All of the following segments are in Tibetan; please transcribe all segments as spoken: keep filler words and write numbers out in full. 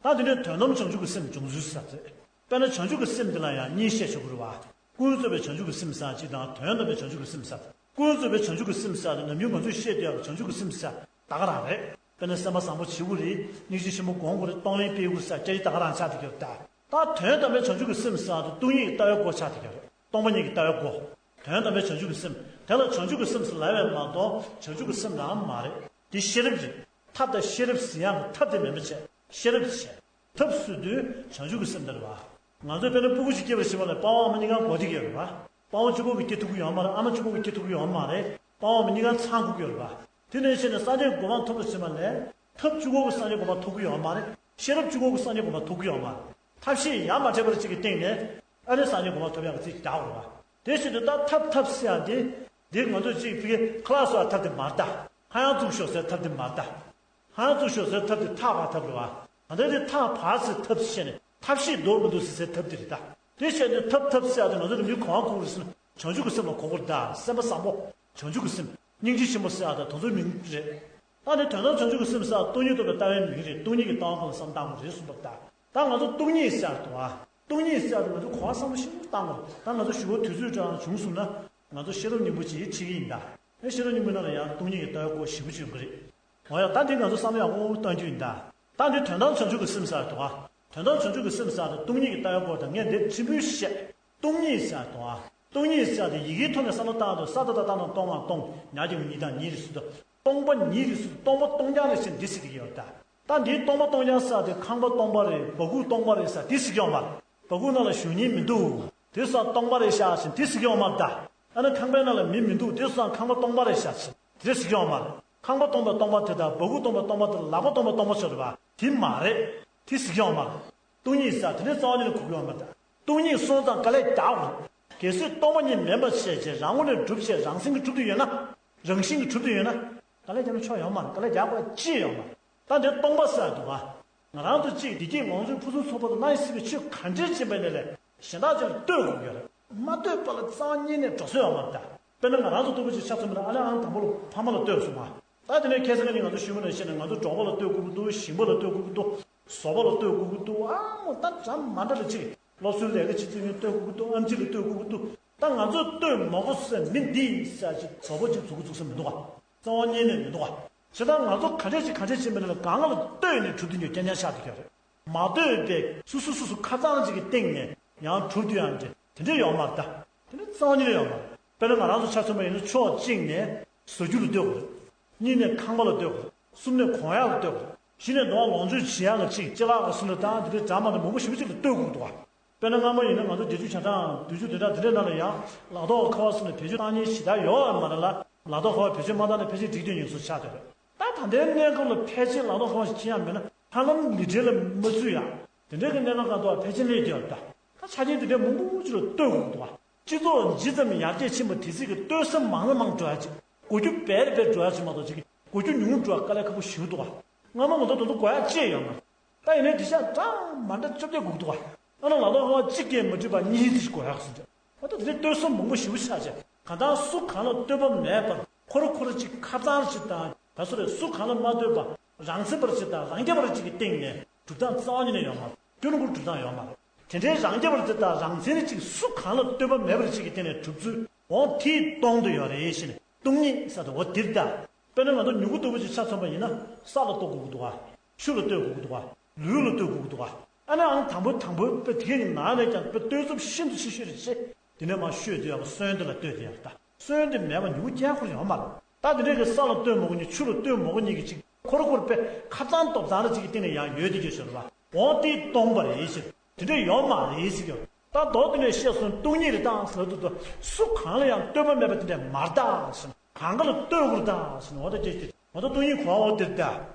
ད་དེ་ནས་དོན་དམ་བྱང་ཆུབ་ཀྱི་སེམས་བྱུང་ཚུལ་ཟེར་ཚེ། དཔེར་ན་བྱང་ཆུབ་ཀྱི་སེམས་འདི་ལ་ཡང་གཉིས་བཤད་ཆོག་གི་རེད་བ། ཀུན་རྫོབ་པའི་བྱང་ཆུབ་ཀྱི་སེམས་ཟེར་གཅིག་དང་དོན་དམ་པའི་བྱང་ཆུབ་ཀྱི་སེམས་ཟེར། ཀུན་རྫོབ་པའི་བྱང་ཆུབ་ཀྱི་སེམས་ཟེར་དེ་ནམ་རྒྱུན་ང་ཚོས་བཤད་བསྡད་ཡག་བྱང་ཆུབ་ཀྱི་སེམས་ཟེར་ད་ག་རང་རེད། དཔེར་ན་སེམས་པ་བཟང་པོ་བྱེད་དགོས་རེད། སྙིང་རྗེ་ཆེན་པོ་སྒོམ་དགོས་རེད། གཏོང་ལེན་སྤེལ་དགོས་ཟེར་སྐད་ཆ་ད་ག་རང་ཆགས་བསྡད་ཀྱི་རེད་ད། ད་དོན་དམ་པའི་བྱང་ཆུབ་ཀྱི་སེམས་ཟེར་དེ་སྟོང་ཉིད་ཀྱི་ལྟ་བའི་སྐོར་ཆགས་བསྡད་ཀྱི་རེད། སྟོང་པ་ཉིད་ཀྱི་ལྟ་བའི་སྐོར། དོན་དམ་པའི་བྱང་ཆུབ་ཀྱི་སེམས་དེ་ལ་བྱང་ཆུབ་ཀྱི་སེམས་ཟེར་ལབ་པས་མ་གཏོགས་བྱང་ཆུབ་ཀྱི་སེམས་རང་མ་རེད། དེ་ཤེས་རབ་རེད། ཐབས་དང་ཤེས་རབ་ཟེར་ཡག་གི་ཐབས་དེ་མིན་པ་བྱས་ཤེས་རབ་བྱས། ཐབས་ཟེར་དུས་བྱང་ཆུབ་ཀྱི་སེམས་དེ་རེད་བ། ང་ཚོས་དཔེར་ན་སྤུ་གུ་ཞིག་སྐྱེས་པར་བྱེད་པ་ལ་པ་ཕ་ཨ་མ་གཉིས་ཀ་མགོ་སྐྱེས་ཀྱི་ཡོད་རེད་བ། པ་ཕ་གཅིག་པོ་གིས་སྐྱེ་ཐུབ་ཀྱི་ཡོད་མ་རེད། ཨ་མ་གཅིག་པོ་གིས་སྐྱེ་ཐུབ་ཀྱི་ཡོད་མ་རེད། པ་ཕ་ཨ་མ་གཉིས་ཀ་ཚང་དགོས་ཀྱི་ཡོད་རེད་བ། དེ་ནས་བྱས་ནས་སངས་རྒྱས་གོ་འཕང་ཐོབ་པར་བྱེད་པ་ལ་ཐབས་གཅིག་པོ་གིས་སངས་རྒྱས་གོ་འཕང་ཐོབ་ཀྱི་ཡོད་མ་རེད། ཤེས་རབ་གཅིག་པོ་གིས་སངས་རྒྱས་གོ་འཕང་ཐོབ་ཀྱི་ཡོད་མ་རེད། ཐབས་ཤེས་ཡ་མ་བྲལ་བ་ཅིག་གི་སྟེང་ནས་ཨ་ནི་སངས་རྒྱས་གོ་འཕང་ཐོབ་ཡག་གི་རྩིས་རྒྱག་དགོས་རེད་བ། དེ་བཞིན་དུ་ད་ཐབས་ཐབས་ཟེར་ཡག་དེ། འདི་ང་ཚོས་གཅིག་ཕ་གི་ཁ་ལག་བཟོ་ཡག་ཐབས་དེ་མ་རེད་ད། ཧ་ཡང་བཙུགས་ཤོག་ཟེར་ཐབས་དེ་མ་རེད་ད། ཧ་ཡང་བཙུགས་ཤོག་ཟེར་ཐབས་དེ་ཐག་པ་ཐབས་རེད་བ། ད་ལྟ་དེ་ཐག་བར་ཟེར་ཐབས་ཟེར་ནས་ཐབས་ཤེས་འདོར་མི་འདུག་ཟེར་ཟེར་ཐབས་དེ་རེད་ད། དེ་བྱས་ནས་ཐབས་ཐབས་ཟེར་ཡག་དེ་ང་ཚོ་རིམ་གྱིས་གང་གོ་རེད་ཟེར་ན་བྱང་ཆུབ་ཀྱི་སེམས་ལ་གོ་དགོས་རེད་ད། སེམས་པ་བཟང་པོ། བྱང་ཆུབ་ཀྱི་སེམས། སྙིང་རྗེ་ཆེན་པོ་ཟེར་ཡག་ད་དེ་ཚོའི་མིང་རེད། ད་ནི་དོན་དམ་བྱང་ཆུབ་ཀྱི་སེམས་ཟེར་སྟོང་ཉིད་རྟོགས་པའི་ལྟ་བའི་མིང་རེད། སྟོང་ཉིད་ཀྱི་ལྟ་བ་སྒང་ལ་བསམ་བློ་བཏང་དགོས་རེད་གསུངས་པ་ད། ད་ང་ཚོ་སྟོང་ཉིད་ཟེར་དུས་ཨ། སྟོང་ཉིད་ཟེར་དུས་ང་ཚོ་གོ་བ་བཟང་པོ་ཞིག་བཏང་དགོས། ད་ང་ཚོ་ཞུ་བ་དུས་ཚོད་ཀྱང་བྱུང་སོང་ན་ང་ཚོ་ཤེས་རབ་སྙིང་པོ་ཅིག་ཁྲིད་ཀྱི་ཡིན་ད། ཨེ་ཤེས་རབ་སྙིང་པོའི་ནང་ལ་ཡང་སྟོང་ཉིད་ཀྱི་ལྟ་བའི་སྐོར་ཞེ་པོ་ཅིག་ཡོང་གི་རེད། འོ་ཡ་ད་འདི་ང་ཚོ་བསམ་བློ་ཡག་པོ་གཏོང་རྒྱུ་ཡིན་ད། ད་འདི་དོན་དམ་བྱང་ཆུབ་ཀྱི་སེམས་ཟེར་དུས་ཨ། དོན་དམ་བྱང་ཆུབ་ཀྱི་སེམས་ཟེར་དུས་སྟོང་ཉིད་ཀྱི་ལྟ་བའི་སྐོར་དང་ངས་འདིར་ཕྲན་བུ་བཤད། སྟོང་ཉིད་ཟེར་དུས་ཨ། སྟོང་ཉིད་ཟེར་དེ་ཡི་གེའི་ཐོག་ནས་བསམ་བློ་བཏང་དུས་ས་ད་བཏགས་སྟ་ན་སྟོང་ང་སྟོང་། ཉ་གི་གུ་ཉི་དང་ཉིད་རེད་ཟེར་དུས། སྟོང་པ་ཉིད་རེད་ཟེར་དུས་སྟོང་པ་སྟོང་རྐྱང་རེད་ཟེར་འདི་ཟེར་གྱི་ཡོད་ད། ད་འདིའི་སྟོང་པ་སྟོང་རྐྱང་ཟེར་དེ་ཁང་པ་སྟོང་པ་རེད། སྦ་ཁུག་སྟོང་པ་རེད་ཟེར་འདི་ཟེར་གྱི་ཡོད་མ་རེད། སྦ་ཁུག་ནང་ལ་གཞུང་རྙིང་མི་འདུག་དེ་སོང་སྟོང་པ་རེད་ཤག་ཟེར་འདི་ཟེར་གྱི་ཡོད་མ་རེད་ད། ཨ་ནི་ཁང་པའི་ནང་ལ་མི་མི་འདུག་དེ་སོང་ཁང་པ་སྟོང་པ་རེད་ཤག་ཟེར་དེ་ཟེར་གྱི་ཡོད་མ་རེད། ཁང་པ་སྟོང་པ་སྟོང་པ་དེ་དང་སྦ་ཁུག་སྟོང་པ་སྟོང་པ་དེ་ལག་པ་སྟོང་པ་སྟོང་པ་ཟེར་རེད་པ། དེ་མ་རེད། དེ་ཟེར་གྱི་ཡོད་མ་རེད། སྟོང་ཉིད་ཟེར་དེ་ནི་རྩ་བ་ཉིད་ནས་གོ་གི་ཡོད་མ་རེད། སྟོང་ཉིད་སོང་ཙང་དཀའ་ལས་རྒྱག་དགོས། གལ་སྲིད་སྟོང་པ་ཉིད་མིན་པ་བྱས་རྗེས་རང་ངོས་ནས་གྲུབ་བྱས་རང་མཚན་གྱིས་གྲུབ་ཏུ་ཡོད་ན། རང་བཞིན་གྱིས་གྲུབ་ཏུ་ཡོད་ན། དཀའ་ལས་རྒྱག་ན་ཆོག་ཡོད་མ་རེད། དཀའ་ལས་རྒྱག་དགོས་ཅི་ཡོད་མ་རེད། ད་འདིར་སྟོང་པ་ཟེར་འདུག་ག་ང་རང་ཚོ་གཅིག་བདེ་སྐྱིད་ལོངས་སྤྱོད་ཕུན་སུམ་ཚོགས་པ་དང་གནས་སྲིད་པའི་ཆོས་ག་འདྲས་ཅིག་ཡིན་པ་ནས་ལས་གཞན་དག་ཅིག་ལ་ལྟོས་དགོས་ཀྱི་ཡོད་རེད། མ་ལྟོས་པ་ལ་རྩ་བ་ཉིད་ནས་འགྲོ་ས་ཡོད་མ་རེད་ད། དཔེར་ན་ང་རང་ཚོ་ལྟ་བུ་ཅིག་ཆ་མཚོན་པ་ན་ཨ་ལས་ཨང་དང་པོ་ལ་ཕ་མ་ལ་ལྟོས་སོང་ང་། ད་དེ་ནས་ཁ་སང་ནས་ང་ཚོ་ཞུས་པ་ནང་བཞིན་ནས་ང་ཚོ་འབྲོག་པ་ལ་ལྟོས་དགོས་ཀྱི་འདུག་ཞིང་པ་ལ་ལྟོས་དགོས་ཀྱི་འདུག་བཟོ་པ་ལ་ལྟོས་དགོས་ཀྱི་འདུག་ཨ་མོ་ད་འདྲ་མ་འདྲ་ལ་ཅིག་སློབ་གསོའི་ལས་ཀ་བྱེད་དུས་ནས་ལྟོས་དགོས་ཀྱི་འདུག་ཨེམ་ཆི་ལ་ལྟོས་དགོས་ཀྱི་འདུག་ད་ང་ཚོས་ལྟོས་མ་དགོས་ཟེར་མི་འདི་ཟེར་ཅིག་བཟོ་པ་ཅིག་འཛུགས་ཀྱི་འཛུགས་ས་མི་འདུག་ག་རྩ་བ་ཉིད་ནས་མི་འདུག་ག་བྱས་ཙང་ང་ཚོ་ག་འདྲས་ཅིག་ག་འདྲས་ཅིག་མིན་ན་ལ་གང་ལ་ལྟོས་ནས་གྲུབ་དུས་ཉོ་རྐྱང་རྐྱང་ཆགས་བསྡད་ཀྱི་ཡོད་རེད། མ་ལྟོས་པའི་སོ་སོ་སོ་སོ་ཁ་རྩང་ཅིག་གི་སྟེང་ནས་ཡང་གྲུབ་དུས་ཡང་འདྲ་དེ་འདྲས་ཡོད་མ་རེད་ད། དེ་ནི་རྩ་བ་ཉིད་ནས་ཡོད་མ་རེད། དཔེར་ན་ང་རང་ཚོ་ཆ་མཚོན་པ་ཡིན་ན་ཕྱོགས་གཅིག་ནས་བཟོ་རྒྱུ་ལ་ལྟོས་དགོས་རེད། གཉིས་ནས་ཁང་པ་ལ་ལྟོས་དགོས་རེད། གསུམ་ནས་གོན་ཡག་ལ་ལྟོས་དགོས་རེད། བཞི་ནས་འདུག་ལོངས་སྤྱོད་བྱེད་ཡག་ལ་ཅིག་ཅ་ལག་ག་སུ་ལ་བཏང་དེ་འདྲས་འདྲ་མ་འདྲ་མང་པོ་ཞེ་པོ་ཅིག་ལ་ལྟོས་དགོས་འདུག་ག་དཔེར་ན་སྔ་མོ་ཡིན་ན་ང་ཚོ་བརྒྱད་ཅུ་གྱ་གྲངས་བདུན་ཅུ་བདུན་ཕྲག་དེ་འདྲའི་ནང་ལ་ཡང་ལག་ཐོག་ཁ་པར་སོང་ནས་བེད་སྤྱོད་བཏང་མཁན་ཞེ་དྲག་ཡོད་མ་རེད་ལ། ལག་ཐོག་ཁ་པར་བེད་སྤྱོད་མ་བཏང་ན་ཕལ་ཆེར་འགྲིག་དོན་ཡོད་བཟོ་ཆགས་བསྡད་རེད། ད་ད་ལྟའི་གནས་སྐབས་ལ་ཕལ་ཆེར་ལག་ཐོག་ཁ་པར་ཞིག་ཁྱེར་ཡག་མེད་ན་ཧ་ལམ་ལི་ཁྲིའི་ལ་མ་ཚུད་ཡག་དེ་འདྲའི་གི་གནས་སྟངས་སྒང་དུ་ཕལ་ཆེར་སླེབས་ཀྱི་ཡོད་རེད་ད། ད་ཆ་རྐྱེན་དེ་འདྲའི་མང་པོ་ཅིག་ལ་ལྟོས་དགོས་འདུག་ག་སྤྱི་ཚོགས་ཇི་ཙམ་ཡར་རྒྱས་ཕྱིན་པ་དེ་ཙམ་གྱིས་ལྟོས་ས་མང་ལ་མང་འགྲོ་ཡག་ཅིག་དགོས་རྒྱུ་སྦས་ར་སྦས་འགྲོ་ཡག་ཅིག་མ་གཏོགས་ཅིག་དགོས་རྒྱུ་ཉུང་ཉུང་འགྲོ་ཡག་དཀའ་ལས་ཁག་པོ་ཞེ་པོ་འདུག་ག་སྔ་མ་ང་ཚོ་དེ་ཚོ་དགོས་ཡག་ཅི་ཡང་ཡོད་མ་རེད། ད་ཡིན་ནའི་འདི་ཤ་འདྲ་མ་འདྲ་བཅོ་བརྒྱད་དགོས་ཀྱི་འདུག་ག་ཨ་ན་ལག་ཐོག་ཁ་པར་གཅིག་ཀྱང་མ་འགྲིག་པ་གཉིས་ཙམ་ཞིག་དགོས་ཡག་ཟེར་འདྲ། ཨ་ད་དེ་འདྲའི་ལྟོས་ས་མང་པོ་ཞེ་པོ་ཆགས་བྱས་གང་ལྟར་སུ་གང་ལ་ལྟོས་པ་མེད་པར་ཁོ་ར་ཁོ་ར་གཅིག་ཁ་རྩང་ཅིག་དང་ད་སུ་རེད་སུ་གང་ལ་མ་ལྟོས་པ་རང་སེམས་པར་ཅིག་དང་རང་རྒྱལ་པར་ཅིག་གི་སྟེང་ནས་གྲུབ་སྟངས་རྩ་བ་ཉིད་ནས་ཡོད་མ་རེད། སྐྱོ་ནུ་གུར་གྲུབ་སྟངས་ཡོད་མ་རེད། དེ་འདྲའི་རང་རྒྱལ་པར་ཅིག་དང་རང་མཚན་ནི་གཅིག་སུ་གང་ལ་ལྟོས་པ་མེད་པར་ཅིག་གི་སྟེང་ནས་གྲུབ་ཚུལ་འོ་དེའི་སྟེང་དུ་ཡོད་རེད་ཞེས་ནས་སྟོང་ཉིད་ཟེར་དུས་འོ་འདིར་གདའ། དཔེར་ན་ང་ཚོ་མྱུ་གུ་ལྟ་བུ་ཅིག་ཆ་མཚོན་པ་ཡིན་ན་ས་ལ་ལྟོས་དགོས་ཀྱི་འདུག་ག་ཆུ་ལ་ལྟོས་དགོས་ཀྱི་འདུག་ག་ལུད་ལ་ལྟོས་དགོས་ཀྱི་འདུག་ག་ཨ་ནི་ཨང་དང་པོ་དང་པོ་དཔེ་དེ་གའི་ནང་ནས་ཀྱང་དཔེ་ལྟོས་ཚབས་ཤིན་ཏུ་ཆེ་ཤོས་རེད་ཅེ། དེ་ནས་མར་ཤོད་དུས་ཡང་སོན་དེ་ལ་ལྟོས་དེ་ཡང་ད་སོན་དེ་མེད་པ་མྱུ་གུ་སྐྱེ་ཁུལ་ཡོད་མ་རེད། ད་དེ་འདྲའི་གི་ས་ལ་ལྟོས་མོ་གཉིས་ཆུ་ལ་ལྟོས་མོ་གཉིས་ཀྱི་ཅིག་ཁོ་ར་ཁོ་ར་དཔེ་ཁ་རྩང་ལྟོ་ཚང་རེ་ཅིག་གི་སྟེང་ནས་ཡང་ཡོད་དེ་གྱོད་ཤོར་བ་འོ་དེ་སྟོང་པ་རེད་ཟེར། དེ་འདྲ་ཡོད་མ་རེད་ཟེར་གྱོད། ད་མདོ་དེ་ནས་བཤད་སོང་སྟོང་ཉིད་རེད་དང་ཟེར་དུས་ད་སུ་གང་ལ་ཡང་ལྟོས་པ་མེད་པ་དེ་འདྲ་མ་རེད་ད་ཟེར་ན་གང་ག་ལ་ལྟོས་དགོས་རེད་ད་ཟེར་ན་འོ་ད་ཅེས་ཅེས་འོ་ད་སྟོང་ཉིད་གོ་འོ་དེ་རེད་ད།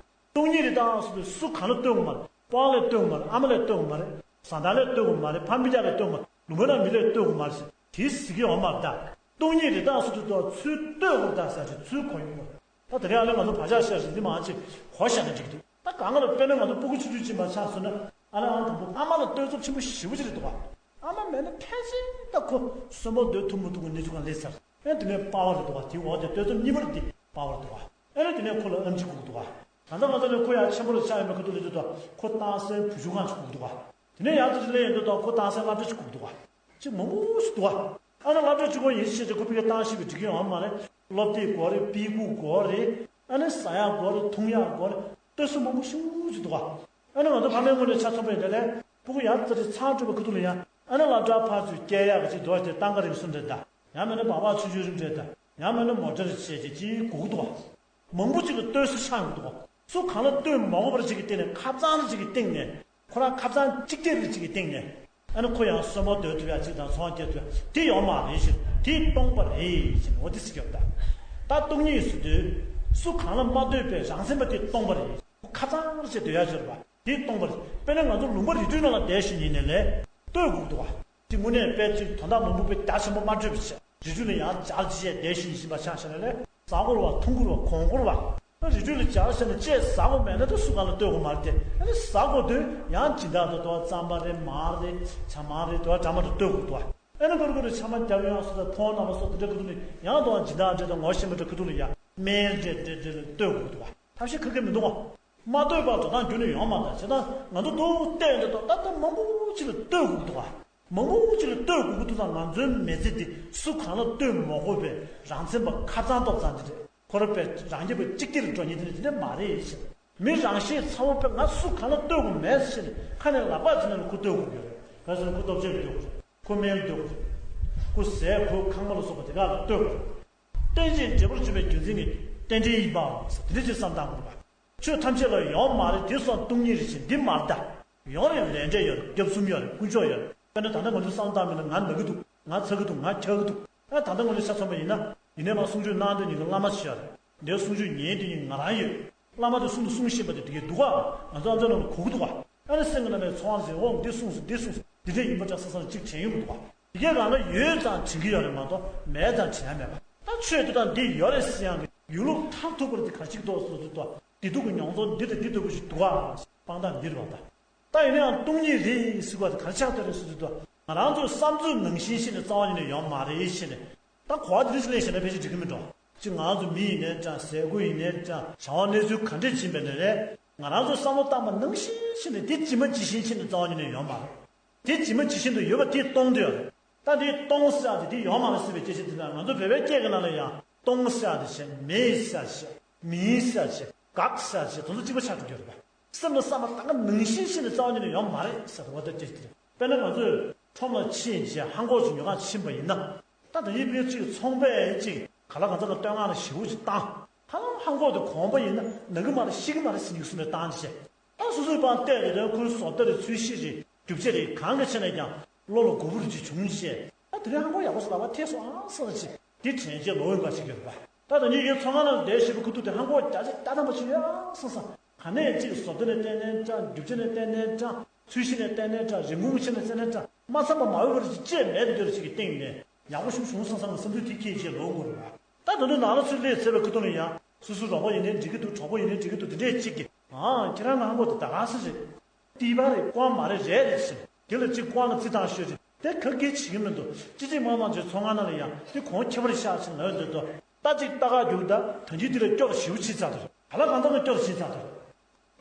སྟོང་ཉིད་རེད་ད་ཟེར་དུས་སུ་གང་ལ་ལྟོས་དགོས་མ་རེད། པང་ལ་ལྟོས་དགོས་མ་རེད། ཨ་མ་ལ་ལྟོས་དགོས་མ་རེད། བཟའ་ཟླ་ལ་ལྟོས་དགོས་མ་རེད། ཕ་མི་ཅག་ལ་ལྟོས་དགོས་མ་རེད། ལུང་པ་ན་མི་ལ་ལྟོས་དགོས་མ་རེད་ཟེར་དེ་ཟེར་གྱི་ཡོད་མ་རེད་ད། སྟོང་ཉིད་རེད་ད་ཟེར་དུས་ད་ཚུར་ལྟོས་དགོས་རེད་ད་ཟེར་དེ་ཚུར་གོ་ཡོང་གི་རེད། ད་དེ་རིང་ཨ་ལས་ང་ཚོ་བག་ཆགས་བཤད་ཟིན་འདི་མང་ཆེ་གོ་བཞག་ན་འགྲིག་གི་འདུག་ད་གང་ག་ལ་དཔེར་ན་ང་ཚོ་སྤུ་གུ་ཆུང་ཆུང་ཅིག་མ་ཆགས་སོང་ན་ཨ་ལས་ཨང་དང་པོ་ཨ་མ་ལ་ལྟོས་ཚབས་ཆེན་པོ་ཞེ་པོ་ཅིག་རེད་འདུག་བ། ཨ་མ་མེད་ན་ཕལ་ཆེར་ད་ཁོ་གསོན་པོ་སྡོད་ཐུབ་མི་ཐུབ་ཀྱི་གནས་ཚུལ་གང་སླེབས་ཚར། ཨེ་དེ་ནས་པ་ཕ་རེད་འདུག་བ། དེའི་འོག་དེ་ལྟོས་ཚབས་གཉིས་པ་རེད་དེ་པ་ཕ་རེད་འདུག་བ། ཨེ་ནས་དེ་ནས་ཁོ་ལ་ཨེམ་ཆི་དགོས་ཀྱི་འདུག་བ། ད་ལྟ་ང་ཚོ་ནས་ཁོ་ཡང་ཆེན་པོ་ལ་ཆགས་ཡོད་མེད་ཁོ་ཐུག་ལ་འདུག་དང་ཁོ་ཏང་སེང་བུ་ཆུང་གང་ཞིག་གོ་གི་འདུག་ག་དེ་ནས་ཡང་ཚོ་ཅིག་སླེབས་ཡོང་དུས་དང་ཁོ་ཏང་སེང་སློབ་གྲྭ་ཞིག་གོ་གི་འདུག་ག་ཅིག་མང་པོ་ཞིག་འདུག་ག་ཨ་ནི་སློབ་གྲྭ་གཅིག་པོ་ཡིན་ཞེས་ཀྱི་ཁོ་ཕ་གིར་བཏང་ཤེས་པའི་འགྲིག་གི་ཡོད་མ་རེད། སློབ་དེབ་དགོས་རེད། དཔེ་ཁུག་དགོས་རེད། ཨ་ནི་ཟ་ཡག་དགོས་རེད། འཐུང་ཡག་དགོས་རེད། ལྟོས་བཟོ་མང་པོ་ཞིག་ཅིག་འདུག་ག་ཨ་ནི་ང་ཚོ་ཕ་མའི་ངོས་ནས་ཆ་མཚོན་པ་ཡིན་ན་ལས་སྤུ་གུ་ཡར་ཙི་རི་ཚང་སྤྲོད་པའི་ཁུ་ཐུག་ལ་ཡང་ཨ་ནི་སློབ་གྲྭ་ཕར་ཚུར་སྐྱེལ་ཡག་གི་ཅིག་འདུག་ག་དེ་ཏང་ཀ་རིམ་གསུམ་རེད་ད། ཡང་མིན་ན་སྦག་སྦག་ཆུང་ཆུང་རིམ་རེད་ད། ཡང་མིན་ན་མོ་ཊ་རེད་བྱས་ཀྱི་ཅིག་སྒུག་འདུག་ག་མང་པོ་ཅིག་ལ་ལྟོས་བཟོ་ཆགས་ཡོང་གི་འདུག་ག་སུ་གང་ལ་ལྟོས་མ་དགོས་པར་ཅིག་གི་སྟེང་ནས་ཁ་གཙང་རེ་ཅིག་གི་སྟེང་ནས་ཁོ་རང་ཁ་གཙང་གཅིག་ལྟེ་རེ་ཅིག་གི་སྟེང་ནས་ཨ་ནི་ཁོ་ཡང་སོན་མོ་སྡོད་ཐུབ་ཡ་ཅིག་དང་ཚོང་རྒྱག་ཐུབ་ཡ་དེ་ཡོད་མ་རེད་ཞེས་དེ་སྟོང་པ་རེད་ཞེས་འོ་དེ་ཟེར་གྱི་ཡོད་ད། ད་སྟོང་ཉིད་ཟེར་དུས་སུ་གང་ལ་མ་ལྟོས་པའི་རང་མཚན་པ་དེ་སྟོང་པ་རེད། ཁ་གཙང་རེ་བྱས་སྡོད་ཡ་ཅིག་ཡོད་རེད་པ། དེ་སྟོང་པ་རེད། དཔེར་ན་ང་ཚོ་ལུང་པ་རི་ཁྲོད་ནང་ལ་བསྡད་ཤིང་ཡིན་ནའི་ལས་ལྟོས་དགོས་འདུག་བ། དེ་དངོས་གནས་དཔེ་ཚིག་དོན་དག་མང་པོ་དཔེ་རྒྱ་ཆེན་པོ་མ་འཕྲོད་པ་བྱས་རི་ཁྲོད་ལ་ཡང་སྦྱར་བྱས་བསྡད་ཤིང་ཡིན་པ་ཆགས་ཤིང་ལས་ཟ་དགོས་རེད་བ། འཐུང་དགོས་རེད་བ། གོན་དགོས་རེད་བ། རི་ཁྲོད་ལ་སྦྱར་ཤིང་ནས་ཅེས་ཟ་དགོས་མེད་ན་ད་སུ་གང་ལ་ལྟོས་དགོས་མ་རེད་དེ། ཨ་ནི་ཟ་དགོས་དུས་ཡང་སྦྱིན་བདག་དང་དུ་བ་རྩམ་པ་རེད། མར་རེད། ཇ་མར་རེད། དུ་བ་འདྲ་མ་འདྲ་ལྟོས་དགོས་འདུག་བ། ཨ་ནི་ཀུ་རེ་ཀུ་རེ་ཆ་མ་རྒྱབ་ཡོང་སོ་ད་ཕོ་བ་རྣམ་པ་སོ་དེ་འདྲ་ཁུ་ཐུག་ནས་ཡང་དུ་བ་སྦྱིན་བདག་འདྲ་དང་ངོ་ཤེས་མི་འདྲ་ཁུ་ཐུག་ལ་ཡ་སྨན་འདྲ་འདྲ་འདྲ་ལ་ལྟོས་དགོས་འདུག་བ། ཐབས་ཤེས་ག་གེ་མི་འདུག་བ། མ་ལྟོས་པར་འགྲོ་སྟངས་རྒྱུན་ནས་ཡོང་མ་ད་བྱས་ཙང་ང་ཚོ་རྡོག་བལྟས་ཡོང་དུས་ད་ལྟ་མང་པོ་ཅིག་ལ་ལྟོས་དགོས་འདུག་བ། མང་པོ་ཅིག་ལ་ལྟོས་དགོས་ཀྱི་འདུག་ཙང་ང་ཚོའི་མི་ཚེ་འདི་སུ་གང་ལ་ལྟོས་མ་དགོས་པའི་རང་མཚན་པ་ཁ་གཙང་ཏོག་ཙམ་འདི་རེད། ཁོ་རང་པའི་རང་རྒྱལ་པའི་གཅིག་སྟེར་འགྲོ་ཉིན་དེ་ནི་དེ་འདྲ་མ་རེད་ཟེར། མི་རང་གཤིས་ཚ་བོ་པས་ང་སུ་གང་ལ་ལྟོས་དགོས་མེད་ཟེར་ནས་ཁ་ནས་ལག་པ་འཛིན་ན་ལ་ཁོ་ལྟོས་དགོས་ཀྱི་ཡོད་རེད། ག་ཟེར་ན་ཁོ་སྟོབས་ཆེན་ལ་ལྟོས་དགོས་རེད། ཁོ་སྨན་ལ་ལྟོས་དགོས་རེད། ཁོ་ཟས་ཁོ་ཁང་པ་ལ་སོགས་པ་དེ་ག་ལ་ལྟོས་དགོས་རེད། རྟེན་ཅིང་འབྲེལ་པར་འབྱུང་བའི་རྒྱུ་མཚན་ནི་རྟེན་འབྲེལ་ཡིན་པའམ་ཟེར་དེ་འདྲ་ཅིག་བསམ་བཏང་དགོས་རེད་པ། ཆོས་ཐམས་ཅད་ལ་ཡོད་མ་རེད་དེ་སོགས་སྟོང་ཉིད་རེད་ཅེས་འདི་མ་རེད་ད། ཡོད་རེད། ལས་འབྲས་ཡོད་རེད། སྐྱབས་གསུམ་ཡོད་རེད། དཀོན་མཆོག་ཡོད་རེད། དཔེར་ན་ད་ལྟ་ང་ཚོ་བསམ་བློ་བཏང་མིན་ན་ང་ན་གི་འདུག་ང་ཚ་གི་འདུག་ང་འཁྱག་གི་འདུག་ཨ་ད་ལྟ་ང་ཚོ་ཆ་མཚོན་པ་ཡིན་ན་ཡིན་ནའི་མ་གསུང་ཆོས་གནང་དེ་ཉིད་ཀྱི་བླ་མ་ཞིག་ཡོད་རེད། འདིའི་གསུང་ཆོས་ཉན་དེ་ཉིད་ང་རང་ཡོད། བླ་མ་དེ་གསུང་དུ་གསུང་བཞིན་པ་དེ་དེ་གའི་འདུག་ག་ང་ཚོ་ཨ་མདོ་ནང་ལ་གོ་གི་འདུག་ག་ཨ་ནི་སེམས་ཀྱི་ནང་ནས་ཚོང་བ་ཟེར་འོང་འདི་གསུངས་སོང་འདི་གསུངས་སོང་འདི་འདྲས་ཡིན་པ་ཅག་ས་ས་ལ་གཅིག་དྲན་ཡོང་གི་འདུག་ག་དེ་གའི་རང་ལ་ཡོད་ཙང་དྲན་གི་ཡོད་རེད་མ་གཏོགས་མེད་ཙང་དྲན་ཡ་མེད་པ། ད་ཆོས་དེ་དག་འདི་ཡོད་རེད་ཟེར་ཡང་གི་ཡོད་ལུགས་མཐར་ཐུག་པར་དེ་ག་ཅིག་འདུག་སོ་སོ་ཏོ། བདེ་སྡུག་གི་མྱོང་ཚོར་འདི་དང་འདི་ལྟ་བུ་ཞིག་འདུག་ག་དཔང་རྟགས་འདི་རེད་བ་ད། ད་ཡིན་ན་ཡང་སྟོང་ཉིད་རེད་ཟེར་བ་དེ་ག་ཆགས་བསྡད་རེད་ཟེར་དུས་ད། ང་རང་ཚོའི་བསམ་ཚུལ་ནང་བཞིན་ཤེས་ནས་རྩ་བ་ཉིད་ནས་ཡོད་མ་རེད་ཤེས་ནས། ད་གོ་བ་འདི་འདྲ་ཞིག་ལེན་ཤེས་ན་ཕལ་ཆེར་འགྲིག་གི་མི་འགྲོ། ཅིག་ང་ཚོ་མི་ཡིན་ནའི་འདྲ་ཟས་གོས་ཡིན་ནའི་འདྲ་བྱ་བ་གནས་ཚུལ་ག་འདྲས་ཕྱིན་པ་ནས་རེད། ང་རང་ཚོའི་བསམ་བློ་བཏང་བ་ནང་བཞིན་ཤེས་ནས་དེ་ཇི་མ་ཇི་བཞིན་ཤེས་ནས་རྩ་བ་ཉིད་ནས་ཡོད་མ་རེད། དེ་ཇི་མ་ཇི་བཞིན་དུ་ཡོད་པ་དེ་སྟོང་དུ་ཡོད་རེད། ད་དེ་སྟོང་ཟེར་ཡག་དེ་དེ་ཡོད་མ་རེད་ཟེར་བའི་སྐད་ཆ་དེ་དང་ང་ཚོ་བོད་པའི་སྐད་ཀྱི་ནང་ལ་ཡང་སྟོང་ཟེར་ཡག་དེ་བྱས་མེད་ཟེར་ཡག་དེ་བྱས་མིན་ཟེར་ཡག་དེ་བྱས་འགག་ཟེར་ཡག་དེ་བྱས་དེ་ཚོ་གཅིག་པ་ཆགས་འགྲོ་གི་ཡོད་རེད་པ། སེམས་ལ་བསམ་པ་ད་ག་ནང་བཞིན་ཤེས་ནས་རྩ་བ་ཉིད་ནས་ཡོད་མ་རེད་ཟེར་བ་དེ་སྐད་ཆ་དེ་རེད། དཔེར་ན་ང་ཚོས་ཁྲོམ་ལ་ཕྱིན་བྱས་ཧང་གོག་ཅིག་ཉོ་ག་ཕྱིན་པ་ཡིན་ན། ད་ད་ཡིན་ཕལ་ཆེར་ཚོང་པས་ཅིག་ག་ལ་གང་ཟག་ལ་བསྟོད་བསྔགས་ལ་ཞེ་པོ་ཅིག་བཏང་། ཧ་ལམ་ཧང་གོག་དེ་གོན་པ་ཡིན་ན་ན་གི་མ་རེད་ཤི་གི་མ་རེད་ཟེར་ཉིག་གསུམ་ནས་བཏང་བྱས། ད་སོ་སོའི་པང་བལྟས་རེ་རེ་ཁོའི་བཟོ་ལྟ་རེ་ཚུལ་ཤེས་རེ་རྒྱུ་ཆ་རེ་གང་གི་ཆེད་ནས་ཀྱང་བློ་ལ་མགོ་བུར་ཅིག་བྱུང་བྱས། ད་དེ་རིང་ཧང་གོག་ཡག་པོ་ཞིག་ལག་པ་ཐེབས་སོང་ཨང་བསམ་ཅིག་དེ་དྲན་རྗེས་ལོ་འོན་པ་ཞིག་ཡོད་པ། ད་ད་ཉིད་ཡོད་ཚོང་ཁང་ནང་བསྡད་བཞིན་པའི་ཁུ་ཐུག་དེ་ཧང་གོག་རྒྱ་ཆེ་ལྟ་དམ་པ་ཞིག་ཡོད་ཨང་བསམ་བསམ། ག་ནས་ཅིག་བཟོ་ལྟ་ནས་བལྟས་ནའི་འདྲ། རྒྱུ་ཆ་ནས་བལྟས་ནའི་འདྲ། ཚུལ་ཤེས་ནས་བལྟས་ནའི་འདྲ། རིན་གོང་ཆ་ནས་བལྟས་ནའི་འདྲ། མ་འཚམ་པ་མ་འོས་པ་རེ་ཅིག་ཅེས་མེད་དུ་འགྱུར་ཞིག་གི་སྟེང་ནས་ཡག་པོ་ཞིག་བྱུང་སོང་བསམ་ནས་བསམ་ཚུལ་དེ་ཁྱེད་ཀྱིས་ལོ་ངོ་རེ་བ། ད་ད་དུང་ནང་ལ་ཚུར་སླེབས་ཚར་བའི་ཁུ་ཐུག་ནས་ཡང་སོ་སོའི་རོགས་པ་ཡིན་ནའི་འགྲིག་གི་འདུག་གྲོགས་པོ་ཡིན་ནའི་འགྲིག་གི་འདུག་དེ་འདྲས་གཅིག་གིས། ཨང་། ཁྱེད་རང་ང་ཧང་གོག་དེ་ད་ག་ཟེ་རེད། ཏི་བ་རེད། ཀོང་མ་རེད། རེད་རེད་ཟེར། དེ་ལ་གཅིག་ཀོང་ལ་རྩི་དང་ཤོད་རེད། དེ་ག་གེ་བྱེད་ཀྱི་མི་འདུག་ཅི་ཅི་མང་མང་བྱས་ཚོང་ཁང་ནང་ལ་ཡང་དེ་གོང་ཁྱད་པར་ཤག་ཅིག་ལབ་ཡོང་དུས་ད་ཅིག་ལྟ་ག་རྒྱུག་ད་ད་ཅི་དེ་ལ་སྐྱོར་ཞེ་པོ་བྱེད་ཚར་དུ་རེད། ག་ལ་གང་ལྟར་ན་སྐྱོར་བྱེད་ཚར་དུ་རེད།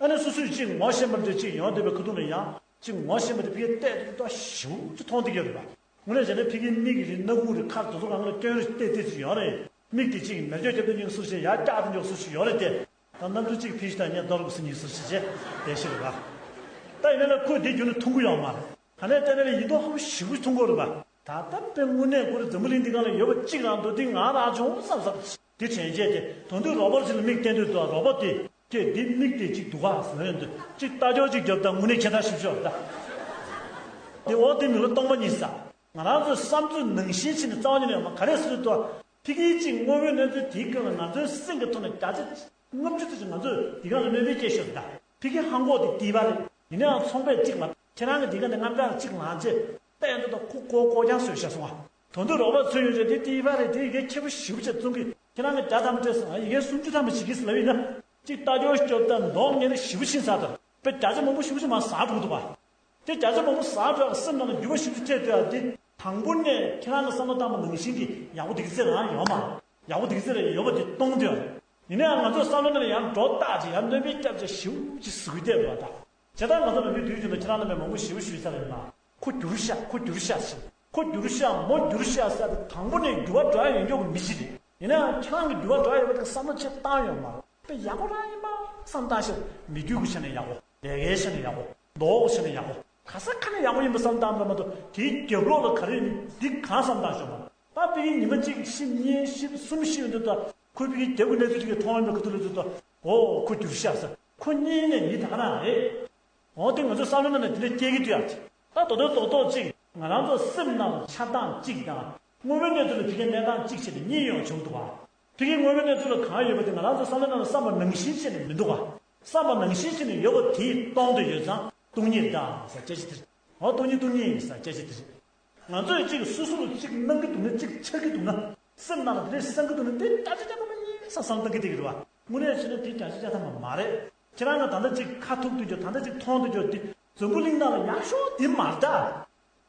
ཨ་ནི་སོ་སོས་ཅིག་ངོ་ཤེས་པ་འདྲ་ཅིག་ཡོང་བསྡད་པའི་ཁུ་ཐུག་ལ་ཡང་ཅིག་ངོ་ཤེས་པ་དེ་ཕི་གེ་བལྟས་དུས་ད་ཞེ་པོ་ཅིག་མཐོང་བསྡད་ཀྱི་ཡོད་རེད་པ། དངོས་གནས་བྱས་ན་ཕ་གིའི་མིག་གི་རིགས་སྣ་ཁུག་རེད། ཁ་དེ་ཚོ་གང་ལ་སྐྱོན་རེ་བལྟས་བལྟས་ཅིག་ཡོད་རེད། མིག་དེ་གཅིག་མེ་སྒྱོགས་རྒྱབ་ཏུ་སྙིང་སུར་ཞེས་ཡར་བཀྱག་ཏུ་འཇོག་སུ་ཞིག་ཡོད་རེད་དེ། ད་གནམ་གྲུ་གཅིག་ཕི་ཤི་དང་ཉེ་རྡོ་རུག་སུ་གཉིས་སུར་ཞེས་བྱས་བསྡད་ཤི་རེད་པ། ད་ཡིན་ན་ལ་ཁོས་དེ་རྒྱུ་ནི་མཐོང་གི་ཡོད་མ་རེད། ག་ནས་བལྟས་ན་ལ་ཡིན་མདོག་ཧ་པོ་ཞེ་པོ་མཐོང་གི་རེད་པ། ད་ལྟ་དཔེ་དངོས་གནས་ཁོ་རེ་འཛམ་བུ་གླིང་འདི་སྒང་ལ་ཡོད་པ་གཅིག་རང་འདུག་དེ་ང་རང་བྱུང་བསམ་བསམ་དེ་དྲན་བྱས་ཏེ་དོན་དུ་རོགས་པར་ཅིག་ལ་མིག་བསྟན་དུས་དུ་རོགས་པ་དེ། ཀྱེ་འདི་མིག་དེ་གཅིག་འདུག་ག་ཟེར་ཡོང་དུས་གཅིག་ལྟ་སྐྱོར་གཅིག་རྒྱབ་དང་དངོས་གནས་ཁྱད་མཚར་ཞིག་ཤོར་ད། དེ་འོ་དེ་མི་ལོ་སྟོང་པ་ཉིད་ས། ང་རང་ཚོའི་བསམ་ཚུལ་ནང་བཞིན་ཕྱིན་ནས་རྩ་བ་ཉིད་ནས་ཡོད་མ་ག་རེ་ཟེར་དུས་ཕ་གིའི་གཅིག་དངོས་པོའི་གནས་ཚུལ་དེའི་སྐབས་ལ་ང་ཚོའི་སེམས་ཀྱི་ཐོག་ནས་བརྒྱ་ཆ་ལྔ་བཅུ་ཙམ་ཞིག་ང་ཚོས་དེ་ག་ལ་གནོད་འཚེ་སྐྱེལ་ཤོར་ད། ཕ་གི་ཧང་གོག་དེ་ལྟེ་བ་རེད། ཡིན་ནའང་ཚོང་པས་གཅིག་ལ་ཁྱེད་རང་གི་དེ་ག་ནས་རྔམ་སྐྲག་གཅིག་ལངས་རྗེས་བལྟས་འདུག་ད་ཁོ་ཀོ་ཀོ་རྐྱང་བཟོས་བཞག་སོང་ང་། དོན་དུ་རོགས་པ་ཚོས་ཡོད་རེད་དེ་ལྟེ་བ་རེད་དེ་ཡི་གེ་ཁྱད་པར་ཞེ་པོ་ཅིག་བཙོང་གི་ཁྱེད་རང་གི་བརྒྱ་ཐམ་པ་སྤྲད་སོང་ང་ཡི་གེ་སུམ་ཅུ་ཐམ་པ་ཞིག་གིས་ལབ་ཡིན་ན། གཅིག་ལྟ་སྐྱོར་སྐྱོབ་ད་མདོག་ངན་ནས་ཞེ་པོ་ཕྱིན་ཚར་དང་དཔེ་བརྒྱ་ཆ་མང་པོ་ཞེ་པོ་ཅིག་མར་ཟག་འགྲོ་གི་འདུག་བ། དེ་བརྒྱ་ཆ་མང་པོ་ཟག་འགྲོ་ཡག་སེམས་ནང་ལ་འགྱུར་བ་ཞེ་པོ་ཅིག་ཐེབས་ཐུབ་ཡག་དེ་དང་པོ་ནས་ཁྱེད་རང་གི་བསམ་བློ་བཏང་བ་ནང་བཞིན་གྱི་ཡག་པོ་དེ་ག་ཚད་རང་ཡོད་མ་རེད། ཡག་པོ་དེ་ག་ཚད་རེད་ཡོད་པ་དེ་སྟོང་དུ་ཡོད་རེད། ཡིན་ནའང་ང་ཚོ་བསམ་བློ་ནང་ལ་ཡང་སྒྲོ་བཏགས་ཅིག་ཡང་སྣོན་པའི་སྐྱབས་ཅིག་ཞིབ་ཅིག་ཟུག་བསྡད་འདུག་བ་ད། བྱས་ཙང་ང་ཚོ་ནམ་རྒྱུན་དུས་རྒྱུན་དུ་ཁྱེད་རང་རྣམ་པས་མང་པོ་ཞིབ་ཞུས་ཚར་རེད་མ། ཁོ་བསྒྱུར་ཤག་ཁོ་བསྒྱུར་ཤག་ཟེར། ཁོ་བསྒྱུར་ཤག་མོ་བསྒྱུར་ཤག་ཟེར་ཏེ་དང་པོ་ནས་འགྱུར་བ་འགྲོ་ཡ་ཡོད་མཁན་གྱི་མི་ཞིག་རེད། ཡིན་ནའང་ཁྱེད་རང་གི་འགྱུར་བ་འགྲོ་ཡ་ཡོད་པ་དེ་བསམ་བློ་ཅིག་བཏང་ཡོད་མ་རེད། དཔེ་ཡག་པོ་རང་ཡིན་པ་བསམ་བཏང་ཤག་མི་དུས་ཀྱི་ཆ་ནས་ཡག་པོ། ལས་ཀའི་ཆ་ནས་ཡག་པོ། མདོག་ཆ་ནས་ཡག་པོ། ག་ས་ག་ནས་ཡག་པོ་ཡིན་པ་བསམ་བཏང་པ་མ་གཏོགས་དེའི་རྒྱབ་ལོགས་ལ་ག་རེ་ཡིན་འདི་གང་བསམ་བཏང་ཤོག་མ། ད་ཕ་གིའི་ཉི་མ་གཅིག་ཤི་གཉིས་ཤི་གསུམ་ཤི་ཡོང་དུས་ད་ཁོའི་ཕ་གིའི་རྒྱབ་ཀྱི་གནས་ཚུལ་དེ་གས་མཐོང་ཡོང་དུས་ཁོ་ཚོ་ལ་ཚུད་དོ། འོ་ཁོ་བསྒྱུར་ཤག་ཟེར། ཁོ་གཉིས་ནས་མི་ད་ག་རང་རེད། འོ་དེ་ང་ཚོ་བསམ་བློ་ནང་ནས་དེ་འདྲ་སྐྱེ་གི་འདུག་ཡ། ད་རྡོག་རྡོག་རྡོག་རྡོག་ཅིག་ང་རང་ཚོ་སེམས་ནང་ལ་ཆགས་སྟངས་གཅིག་དང་དངོས་པོའི་གནས་ཚུལ་ལ་ཕ་གིའི་གནས་སྟངས་གཅིག་བྱས་ཏེ་གཉིས་ཡོང་བྱུང་འདུག་བ། ཕ་གིའི་དངོས་པོའི་གནས་ཚུལ་ལ་གང་ཡོད་པ་དེ་ང་རང་ཚོ་བསམ་བློ་ནང་ལ་བསམ་པ་ནང་བཞིན་བྱས་ནས་མི་འདུག་བ། བསམ་པ་ནང་བཞིན་བྱས་ནས་ཡོད་པ་དེ་སྟོང་དུ་ཡོད་ཙང་སྟོང་ཉིད་དང་ཟེར་སྐད་ཆ་དེ་རེད། འོ་སྟོང་ཉིད་སྟོང་ཉིད་ཟེར་སྐད་ཆ་དེ་རེད། ང་ཚོས་གཅིག་སོ་སོ་ལ་གཅིག་གནང་གི་འདུག་ན་གཅིག་ཆགས་ཀྱི་འདུག་ན་སེམས་ནང་ལ་དེ་འདྲས་བསམ་གྱི་འདུག་ན་དེ་ལྟ་ཅི་ལྟ་བུ་མ་ཡིན་ས་བསམ་བཏང་གི་བསྡད་ཀྱི་རེད་བ། དངོས་གནས་བྱས་ན་དེ་ལྟ་ཅི་ལྟ་ཐབས་མ་མ་རེད། ཁྱེད་རང་གིས་ད་ལྟ་གཅིག་ཁ་ཐུག་ཐུག་རྒྱུ་ད་ལྟ་གཅིག་མཐོང་ཐུག་རྒྱུ་དེ་འཛམ་བུ་གླིང་ནང་ལ་ཡག་ཤོས་དེ་མ་རེད་ད།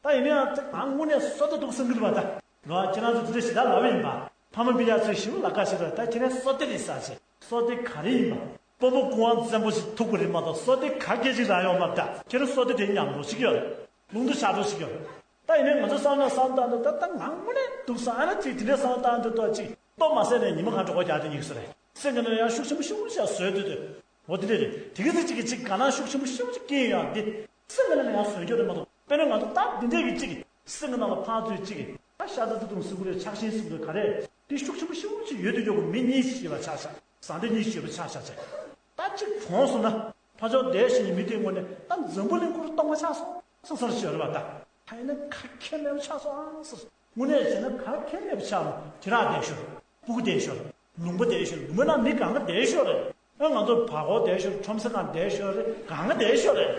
ད་ཡིན་ན་ཡང་ད་ང་དངོས་གནས་བསོད་བདེ་འདུག་བསམ་གྱི་འདུག་བ་ད། རེད་བ། ཁྱེད་རང་ཚོ་དེ་འདྲ་ཞེ་དྲག་ལབ་པ་ཡིན་པ། ཕ་མ་སྤུན་ཀྱག་ཚོས་ཞེ་པོ་ལབ་ཁ་ཤས་རེད་ད། ཁྱེད་རང་བསོད་བདེ་རེད་ཟེར་བྱས། བསོད་བདེ་ག་རེ་ཡིན་པ། སྤོ་བོ་སྐུ་དབང་བཙན་པོ་ཞིག་ཐུག་པ་རེད་མ་གཏོགས་བསོད་བདེ་ག་གེ་ཅིག་རག་ཡོད་མ་རེད་ད། ཁྱེད་རང་བསོད་བདེ་དེ་ཉམས་འགྲོ་ཞིག་ཡོད་རེད། ལུང་དུ་བཞག་འགྲོ་ཞིག་ཡོད་རེད། ད་ཡིན་ནའི་ང་ཚོ་བསམ་ན་བསམ་བཏང་འདུག་ད་ད་ང་དངོས་གནས་འདུག་བསམ་ཨ་ན་ཅིག་དེ་འདྲའི་བསམ་བཏང་འདུག་ཏོ་ཅིག་ལྟོ་མ་ཟས་ནས་ཉི་མ་གང་འགྲོ་གོ་རྒྱག་དེ་ཉིག་སོ་རེད། སེམས་ཀྱི་ནང་ལ་ཡང་ཤུགས་ཆེན་པོ་ཤུགས་ཆེ་བཟོས་འདུག་དེ། འོ་དེ་འདྲ་རེད། དེ་གི་ཚེ་གཅིག་གི་གཅིག་ག་ན་ཤུགས་ཆེན་པོ་ཤུགས་ཆེ་སྐྱེ་ཡོང་དེ། སེམས་ཀྱི་ནང་ལ་ཡང་བཟོས་འགྱོ་རེད་མ་གཏོགས་དཔེར་ན་ང་ཚོ་སྟབས་འདི་འདྲས་ཀྱི་གཅིག་སེམས་ཀྱི་ནང་ལ་ཕར་ཚུར་གཅིག་ད་ཤ་ཚ་ཚ་དུང་སིག་པོ་རེད་ཆགས་ཤིང་སིག་པོ་རེད་ག་རེ་དེ་ཤུགས་ཆེན་པོ་ཤུགས་ཆེ་ཡོད་དུ་འགྱོ་གི་མི་གཉིས་ཤིག་ཡོད་པ་ཆགས་ཤག་བཟང་འདྲེ་གཉིས་ཤིག་ཡོད་པ་ཆགས་ཤག་ཅེས། ད་གཅིག་གྲོངས་སོང་ན་ཕར་ཕྱོགས་བསྡད་བཞིན་གྱི་མི་དེའི་ངོས་ནས་ད་འཛམ་བུ་གླིང་སྐོར་སྟོང་པ་ཆགས་སོང་སོང་ཟེར་ཞོར་བ་ད་ད་ཡིན་ན་ག་གེ་མེད་པ་ཆགས་སོང་ཨང་ཟེར། དངོས་གནས་བྱས་ན་ག་གེ་མེད་པ་ཆགས་རུང་དེ་རག་བསྡད་ཤོར། སྤུ་གུ་བསྡད་ཤོར། ལུང་པ་བསྡད་ཤོར། ལུང་པ་ནང་མི་གང་ག་བསྡད་ཤོར་རེད། ཨ་ང་ཚོ་བར་སྐོར་བསྡད་ཤོར། ཁྲོམ་ས་གང་བསྡད་ཤོར་རེད། གང་ག་བསྡད་ཤོར་རེད།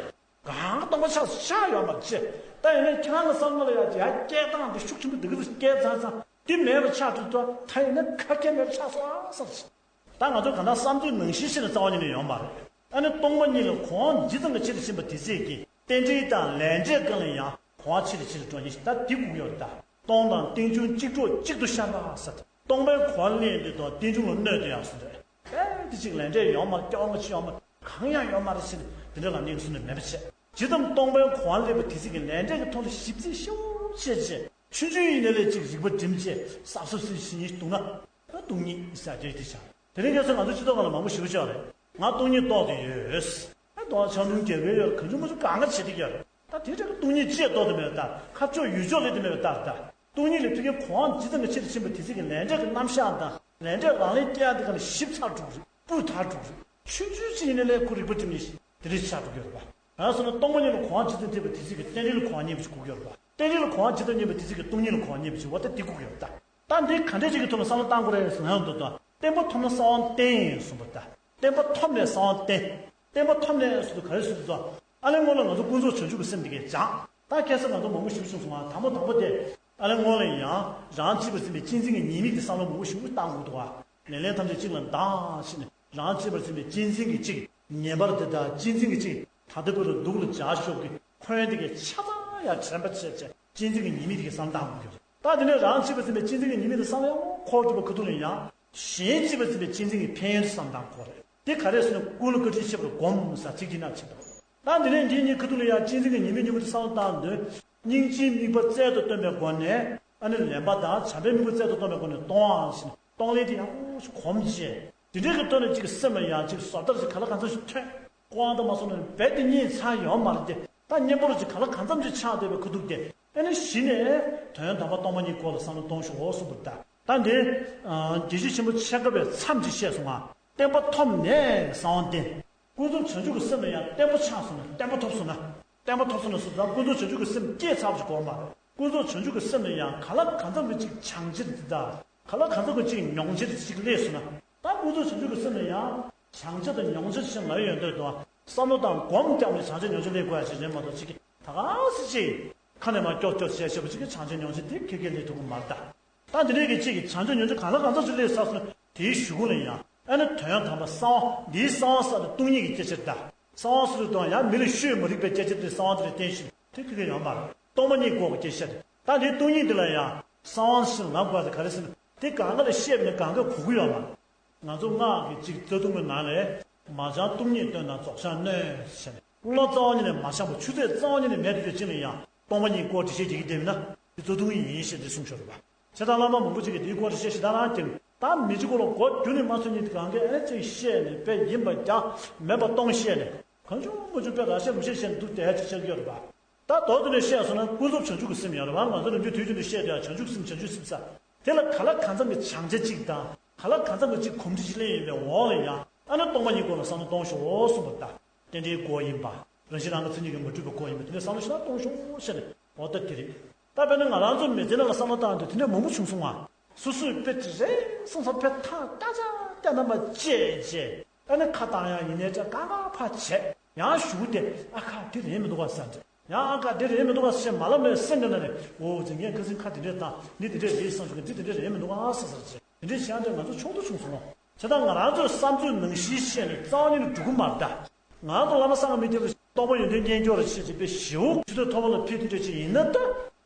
གང་ག་སྟོང་པ་ཆགས་ཆགས་ཡོད་མ་རེད་ཅེས། ད་ཡིན་ན་ཁྱེད་རང་གི་བསམ་བློ་ལ་ཡ་ཡ་སྐད་གདངས་དེ་ཤུགས་ཆེན་པོ་འདི་ག་ཚོད་སྐད་ཚང་ཚང་འདི་མེད་པ་ཆགས་ཐུབ་ཐུབ་ད་ཡིན་ན་ག་གེ་མེད་པ་ཆགས་སོང་ཨང་ཟེར། ད་ང་ཚོ་གང་ལྟར་བསམ་ཚུལ་ནང་བཞིན་ཤེས་ན་རྩ་བ་ཉིད་ནས་ཡོང་མ་རེད། ཨ་ནི་སྟོང་པ་ཉིད་ལ་གོ་འཕང་ཇི་ཙམ་གྱི་ཆེད་དུ་ཕྱིན་པ་དེ་ཚེ་གི་རྟེན་འབྲེལ་དང་ལས་འབྲས་ཀུན་ལ་ཡང་གོ་འཕང་ཆེད་དུ་ཆེད་དུ་འགྲོ་ཉིན་ཞིག་ད་འདི་སྒུག་ཡོད་རེད་ད། སྟོང་དང་རྟེན་འབྱུང་གཅིག་གྲོགས་གཅིག་ཏུ་ཤར་བ་ཟེར་ཏེ། སྟོང་པའི་གོ་འཕང་ལེན་དུས་དང་རྟེན་འབྱུང་ལ་གནོད་དུ་ཡང་ཟེར་རེད། ཨེ་དེ་གཅིག་ལས་འབྲས་ཡོད་མ་རེད། སྐྱེ་བ་སྔ་ཕྱི་ཡོད་མ་རེད། གང་ཡང་ཡོད་མ་རེད་ཟེར་ནས་དེ་འདྲ་ལ་གནས་ཀྱི་སུ་ནས་མེད་པ་བྱས། ཇི་ཙམ་སྟོང་པའི་གོ་འཕང་སླེབས་པ་དེ་ཚེ་གི་ལས་འབྲས་ཀྱི་ཐོག་ལ་ཞིབ་རྩིས་ཤུགས་ཆེ་བྱས། ཆུང་ཆུང་ཡིན་ནའི་ལས་གཅིག་རིག་པ་སྒྲིམ་བྱས་གཟབ་གཟབ་གཟབ་གཟབ་ཡིན་འདུག་ན། ད་སྟོང་ཉིད་ཟེར་དེ་དེ་བྱ། དེ་རིང་ཁ་སང་ང་ཚོ་སྤྱི་ཚོགས་སྒང་ལ་མང་པོ་ཞེ་པོ་ཅིག་ཡོད་རེད། ང་སྟོང་ཉིད་རྟོགས་ཏེ་ཡོད། ཨ་ད་ཆང་འཐུང་རྒྱག་གི་ཡོད་རེད། གང་བྱུང་མང་བྱུང་གང་ག་བྱེད་ཀྱི་ཡོད་རེད། ད་དེ་འདྲ་གི་སྟོང་ཉིད་ཅེས་རྟོགས་ཏེ་མེད་པ་ལྟར་ཁ་ཕྱོགས་ཡུལ་ཕྱོགས་སླེབས་ཏེ་མེད་པ་ལྟར་ད། སྟོང་ཉིད་ལ་ཕ་གིའི་གོ་འཕང་ཇི་ཙམ་གྱི་ཆེད་དུ་ཕྱིན་པ་དེ་ཚེ་གི་ལས་འབྲས་ཀྱི་རྣམ་གཞག་དང་ལས་འབྲས་ལག་ལེན་བསྐྱལ་ཡག་དེ་ག་ནས་ཞིབ་ཚགས་འགྲོ་གི་རེད། སྤུས་དག་འགྲོ་གི་རེད། ཆུང་ཆུང་ཅིག་ཡིན་ནའི་ལས་ཁོ་རིག་པ་སྒྲིམ་ནས་དེ་འདྲ་ཆགས་འགྲོ་གི་ཡོད་རེད་པ། ང་སོང་ན་སྟོང་པ་ཉིད་ལ་གོ་འཕང་ཇི་ཙམ་ཐེབས་པ་དེ་ཚེ་གི་རྟེན་འབྲེལ་ལ་གོ་འཕང་རྙེད་པ་ཞིག་དགོས་ཀྱི་ཡོད་རེད་པ། རྟེན་འབྲེལ་ལ་གོ་འཕང་ཇི་ཙམ་རྙེད་པ་དེ་ཚེ་གི་སྟོང་ཉིད་ལ་གོ་འཕང་རྙེད་པ་ཞིག་འོ་ད་དེ་དགོས་ཀྱི་ཡོད་རེད་ད། ད་འདི་ག་འདྲས་ཅིག་གི་ཐོག་ལ་བསམ་བློ་བཏང་དགོས་རེད་ཟེར་ན་ཡང་འདུག་ད། བརྟན་པ་ཐོབ་ན་གསང་བ་བརྟན་གསུངས་པ་ད། བརྟན་པ་ཐོབ་ནས་གསང་བ་བརྟན། བརྟན་པ་ཐོབ་ནས་ཟེར་དུས་ག་རེ་ཟེར་དུས་ད། ཨ་ལས་སྔོན་ལ་ང་ཚོ་ཀུན་རྫོབ་བྱང་ཆུབ་ཀྱི་སེམས་དེ་གས་སྦྱངས། ད་ཁ་སང་ང་ཚོ་མང་པོ་ཞིག་གསུངས་སོང་ང་དང་པོ་དང་པོ་དེ། ཨ་ལས་སྔོན་ལ་ཡང་རང་གཅེས་པར་འཛིན་པའི་གཅེས་འཛིན་གྱི་ཉེས་དམིགས་དེ་བསམ་བློ་མང་པོ་ཞིག་བཏང་དགོས་འདུག་བ། ལེ་ལན་ཐམས་ཅད་གཅིག་ལ་འདང་བྱས་ནས་རང་གཅེས་པར་འཛིན་པའི་གཅེས་འཛིན་གྱི་གཅིག་ཉེས་པར་དེ་དག་གཅེས་འཛིན་གྱི་གཅིག་ད་ལྟ་བུ་ལ་སྡུག་ལ་སྦྱར་ཤོག་གི་འཁོན་དེ་གས་ཆ་ཚང་ཡང་དྲན་པ་བྱས་བྱས་གཅེས་འཛིན་གྱི་ཉེས་དམིགས་དེ་གས་བསམ་བཏང་དགོས་ཀྱི་རེད། ད་དེ་ནས་རང་གཅེས་པར་འཛིན་པའི་གཅེས་འཛིན་གྱི་ཉེས་དམིགས་དེ་བསམ་ཡང་འཁོར་གྱུར་པ་ཁ་ཐུག་ལ་ཡང་། གཞན་གཅེས་པར་འཛིན་པའི་གཅེས་འཛིན་གྱི་ཕན་ཡོན་དེ་བསམ་བཏང་དགོས་རེད། དེ་ག་རེ་ཟེར་ན་ཀུན་ལ་བཀའ་དྲིན་ཆེ་བར་བསྒོམ་ཟེར་ཚིག་དེ་ནང་ཆེ་འདུག་ད་འདི་ནས་འདིའི་གཉིས་ཁ་ཐུག་ལ་ཡང་གཅེས་འཛིན་གྱི་ཉེས་དམིགས་གཉིས་པོ་དེ་བསམ་བློ་བཏང་དུས། སྙིང་རྗེའི་དམིགས་པ་རྩལ་དུ་བཏོན་པའི་སྒོ་ནས་ཨ་ནི་ལེན་པ་དང་བྱམས་པའི་དམིགས་པ་རྩལ་དུ་བཏོན་པའི་སྒོ་ནས་གཏོང་བ་ཟེར་ནས་གཏོང་ལེན་དེ་ཡང་གོམས་བྱས། དེ་འདྲའི་གི་ཐོག་ནས་གཅིག་སེམས་ལ་ཡང་གཅིག་བཟོ་ལྟ་ཞིག་ག་ལ་གང་འཚམ་ཞིག་ཐོན། ཀོང་དུ་མ་སོང་ནས་རྦད་དེ་རྙེད་ཚར་ཡོད་མ་རེད་དེ། ད་གཉེན་པོ་རུ་ཅིག་ག་ལ་གང་འཚམ་ཅིག་ཆགས་བསྡད་པའི་ཁ་ཐུག་དེ་ཨ་ནི་གཞི་ནས་དོན་དམ་པ་སྟོང་པ་ཉིད་སྐོར་ལ་བསམ་བློ་གཏོང་ཤོག་འོ་གསུངས་པ་རེད་ད། ད་འདི་དགེ་བཤེས་ཆེན་པོ་ཆེ་དགའ་བའི་མཚམས་ཅིག་བཤད་སོང་ང་། བརྟན་པ་ཐོབ་ནས་གསང་བ་བརྟན། ཀུན་རྫོབ་བྱང་ཆུབ་ཀྱི་སེམས་ལ་ཡང་བརྟན་པོ་ཆགས་སོང་ན་བརྟན་པ་ཐོབ་སོང་ན། བརྟན་པ་ཐོབ་སོང་ན་སུ་དང་ཀུན་རྫོབ་བྱང་ཆུབ་ཀྱི་སེམས་སྐྱེས་ཚར་བ་ཞིག་དགོངས་པ། ཀུན་རྫོབ་བྱང་ཆུབ་ཀྱི་སེམས་ལ་ཡང་ག་ལ་གང་འཚམ་གྱི་ཅིག་བྱང་ཆེར་འདི་དང་ག་ལ་གང་འཚམ་གྱི་ཅིག་མྱོང་ཆེར་ཅིག་སླེབས་སོང་ན། ད་ཀུན་རྫོབ་བྱང་ཆུབ་ཀྱི་སེམས་ལ་ཡང་བྱང་ཆེ་དང་མྱོང་ཆེར་ཞེས་ལབ་ཡོང་དུས་དང་བསམ་བློ་དང་སྒོམ་བརྒྱབ་ནས་བྱང་ཆེ་མྱོང་ཆེ་སླེབས་དགོས་ཡ་ཞིག་རེད་མ་གཏོགས་ཅིག་གི་ད་ག་སེ་ཅིག་ཁ་ནས་མར་ཀྱོག་ཀྱོག་བཤད་བཤད་པ་ཅིག་གི་བྱང་ཆེ་མྱོང་ཆེ་དེ་ཁེ་ཁེ་སླེབས་ཐུབ་ཀྱི་མ་རེད་ད། ད་འདི་འདྲའི་གི་གཅིག་གི་བྱང་ཆུབ་མྱོང་ཆུབ་གང་ལ་གང་འཚམ་ཞིག་སླེབས་ཚར་སོང་ན་དེའི་གཞུག་གུ་ལ་ཡང་ཨ་ནི་དོན་དམ་པ་གསང་བ་འདིའི་གསང་བ་ཟེར་ན་སྟོང་ཉིད་ཀྱི་སྐྱེ་ཕྱིར་གདའ། གསང་བ་ཟེར་དུས་དང་ཡང་མི་ལ་ཤོད་མ་རིག་པའི་སྐྱེ་ཕྱིར་དེ་གསང་བ་དེ་ལ་བརྟེན་ཞིང་དེ་ཁེ་ཁེ་ཡོང་མ་རེད། སྟོང་པ་ཉིད་འགོག་པའི་སྐྱེ་ཕྱིར་ད་འདིའི་སྟོང་ཉིད་འདི་ལ་ཡང་གསང་བ་ཞིག་ལབ་དགོས་པ་དེ་ག་རེ་ཟེར་ན་དེ་གང་ག་ལ་བཤད་པ་ནི་གང་ག་གོ་གི་ཡོད་མ་རེད། ང་ཚོ་སྔགས་ཀྱི་གཅིག་རྩ་ལྟུང་གི་ནང་ལས། མ་བྱང་སྟོང་ཉིད་སྟོན་དང་རྫོགས་བྱང་གནོན་ཟེར་ནས། བློ་རྩ་བ་ཉིད་ནས་མ་བྱང་བ། ཆུ་ཚད་རྩ་བ་ཉིད་ནས་མེད་དུ་ཅི་ལ་ཡང་སྟོང་པ་ཉིད་སྐོར་འགྲེལ་བཤད་རྒྱག་གི་བསྡད་མིན་ན། དེ་རྩ་ལྟུང་ཡིན་ཞེས་འདི་གསུངས་ཤོར་བ། བྱས་ཙང་བླ་མ་མང་པོ་ཅིག་གིས་འདིའི་སྐོར་འགྲེལ་བཤད་ཞེ་དྲག་རང་བསྐྱོན། ད་མི་གཅིག་པོ་ལ་མགོ་རྒྱུ་ནས་མ་ཚོད་ཉིད་གང་གས་ཨེ་ཅིག་བཤད་ནས་དཔེ་ཡིན་པ་རྒྱག་མེད་པ་སྟོང་བཤད་ནས། གང་བྱུང་མང་བྱུང་དཔེ་ར་བཤད་ལུག་བཤད་བཤད་ནས་འདུག་བསྡད་ཡ་ཅིག་ཆགས་ཀྱི་ཡོད་རེད་པ། ད་མདོར་བསྡུས་ནས་བཤད་སོང་ན་ཀུན་རྫོབ་བྱང་ཆུབ་ཀྱི་སེམས་ཡོད་རེད་པ། ང་ཚོ་ནམ་རྒྱུན་དུས་རྒྱུན་དུ་བཤད་བསྡད་ཡ་བྱང་ཆུབ་སེམས་བྱང་ཆུབ་སེམས་ཟེར། དེ་ལ་ག་ལ་གང་འཚམ་གྱི་བྱང་ཆ་གཅིག་དང་ག་ལ་གང་འཚམ་གྱི་གཅིག་གོམས་འདྲིས་ཅིག་ལེན་ཡོད་པའི་འོག་ལ་ཡང་ཨ་ནི་སྟོང་པ་ཉིད་སྐོར་ལ་བསམ་བློ་གཏོང་ཤོག་གསུངས་པ་ལྟར། རྟེན་འབྲེལ་སྐོར་ཡིན་པ། རང་བཞིན་རང་གི་མཚན་ཉིད་ཀྱིས་མ་གྲུབ་པའི་སྐོར་ཡིན་པ། དེ་འདྲའི་བསམ་བློ་ཞིག་ལ་གཏོང་ཤོག་བཤད་ནས་འོ་ད་དེ་རེད། ད་དཔེར་ན་ང་རང་ཚོའི་མི་ཚེ་ནང་ལ་བསམ་བློ་བཏང་དུས་དེ་འདྲའི་མང་པོ་བྱུང་སོང་ང་། སོ་སོའི་དཔེ་དེ་རེད་བསམ་བསམ་དཔེ་ཐག་ཏག་ཏག་ཏག་རྣམ་པ་བཅད་བྱས། ཨ་ནི་ཁ་བཏང་ཡང་ཡིན་ནའི་སྐྲ་ཀ་ཀ་ཕར་བྱས། ཡང་གཞུག་གུ་དེ་ཨ་ཁ་དེ་རེད་མི་འདུག་ག་ཟེར་འདྲ། ཡང་ཨ་ཁ་དེ་རེད་མི་འདུག་ག་ཟེར་མ་ལབ་ནས་སེམས་ཀྱི་ནང་ནས་འོ་ཟེར། ངས་ཁ་སང་ཁ་དེ་འདྲས་བཏང་། འདི་དེ་འདྲས་རེད་བསམ་བྱུང་གི། འདི་དེ་འདྲས་རེད་མི་འདུག་ག་ཟེར་ཟེར་བྱས། དེ་འདྲས་བྱས་ཡང་དེ་ང་ཚོ་ཆུང་དུ་བྱུང་སོང་ལོ། བྱས་ཙང་ང་རང་ཚོའི་བསམ་ཚུལ་ནང་བཞིན་བཤད་ནས་རྩ་བ་ཉིད་ནས་འགྲོ་གི་མ་རེད་ད། ང་ཚོ་བླ་མ་སངས་རྒྱས་མི་ཐེ་བའི་རྟོགས་པ་ཡོན་ཏན་རྙེད་སྐྱོར་རེ་བྱེད་ཅེས་པའི་ཞེའུ་ཆུ་ཚོད་མཐོ་པོ་ལ་ཕེབས་དུས་འདྲ་ཅིག་ཡིན་ན་ད།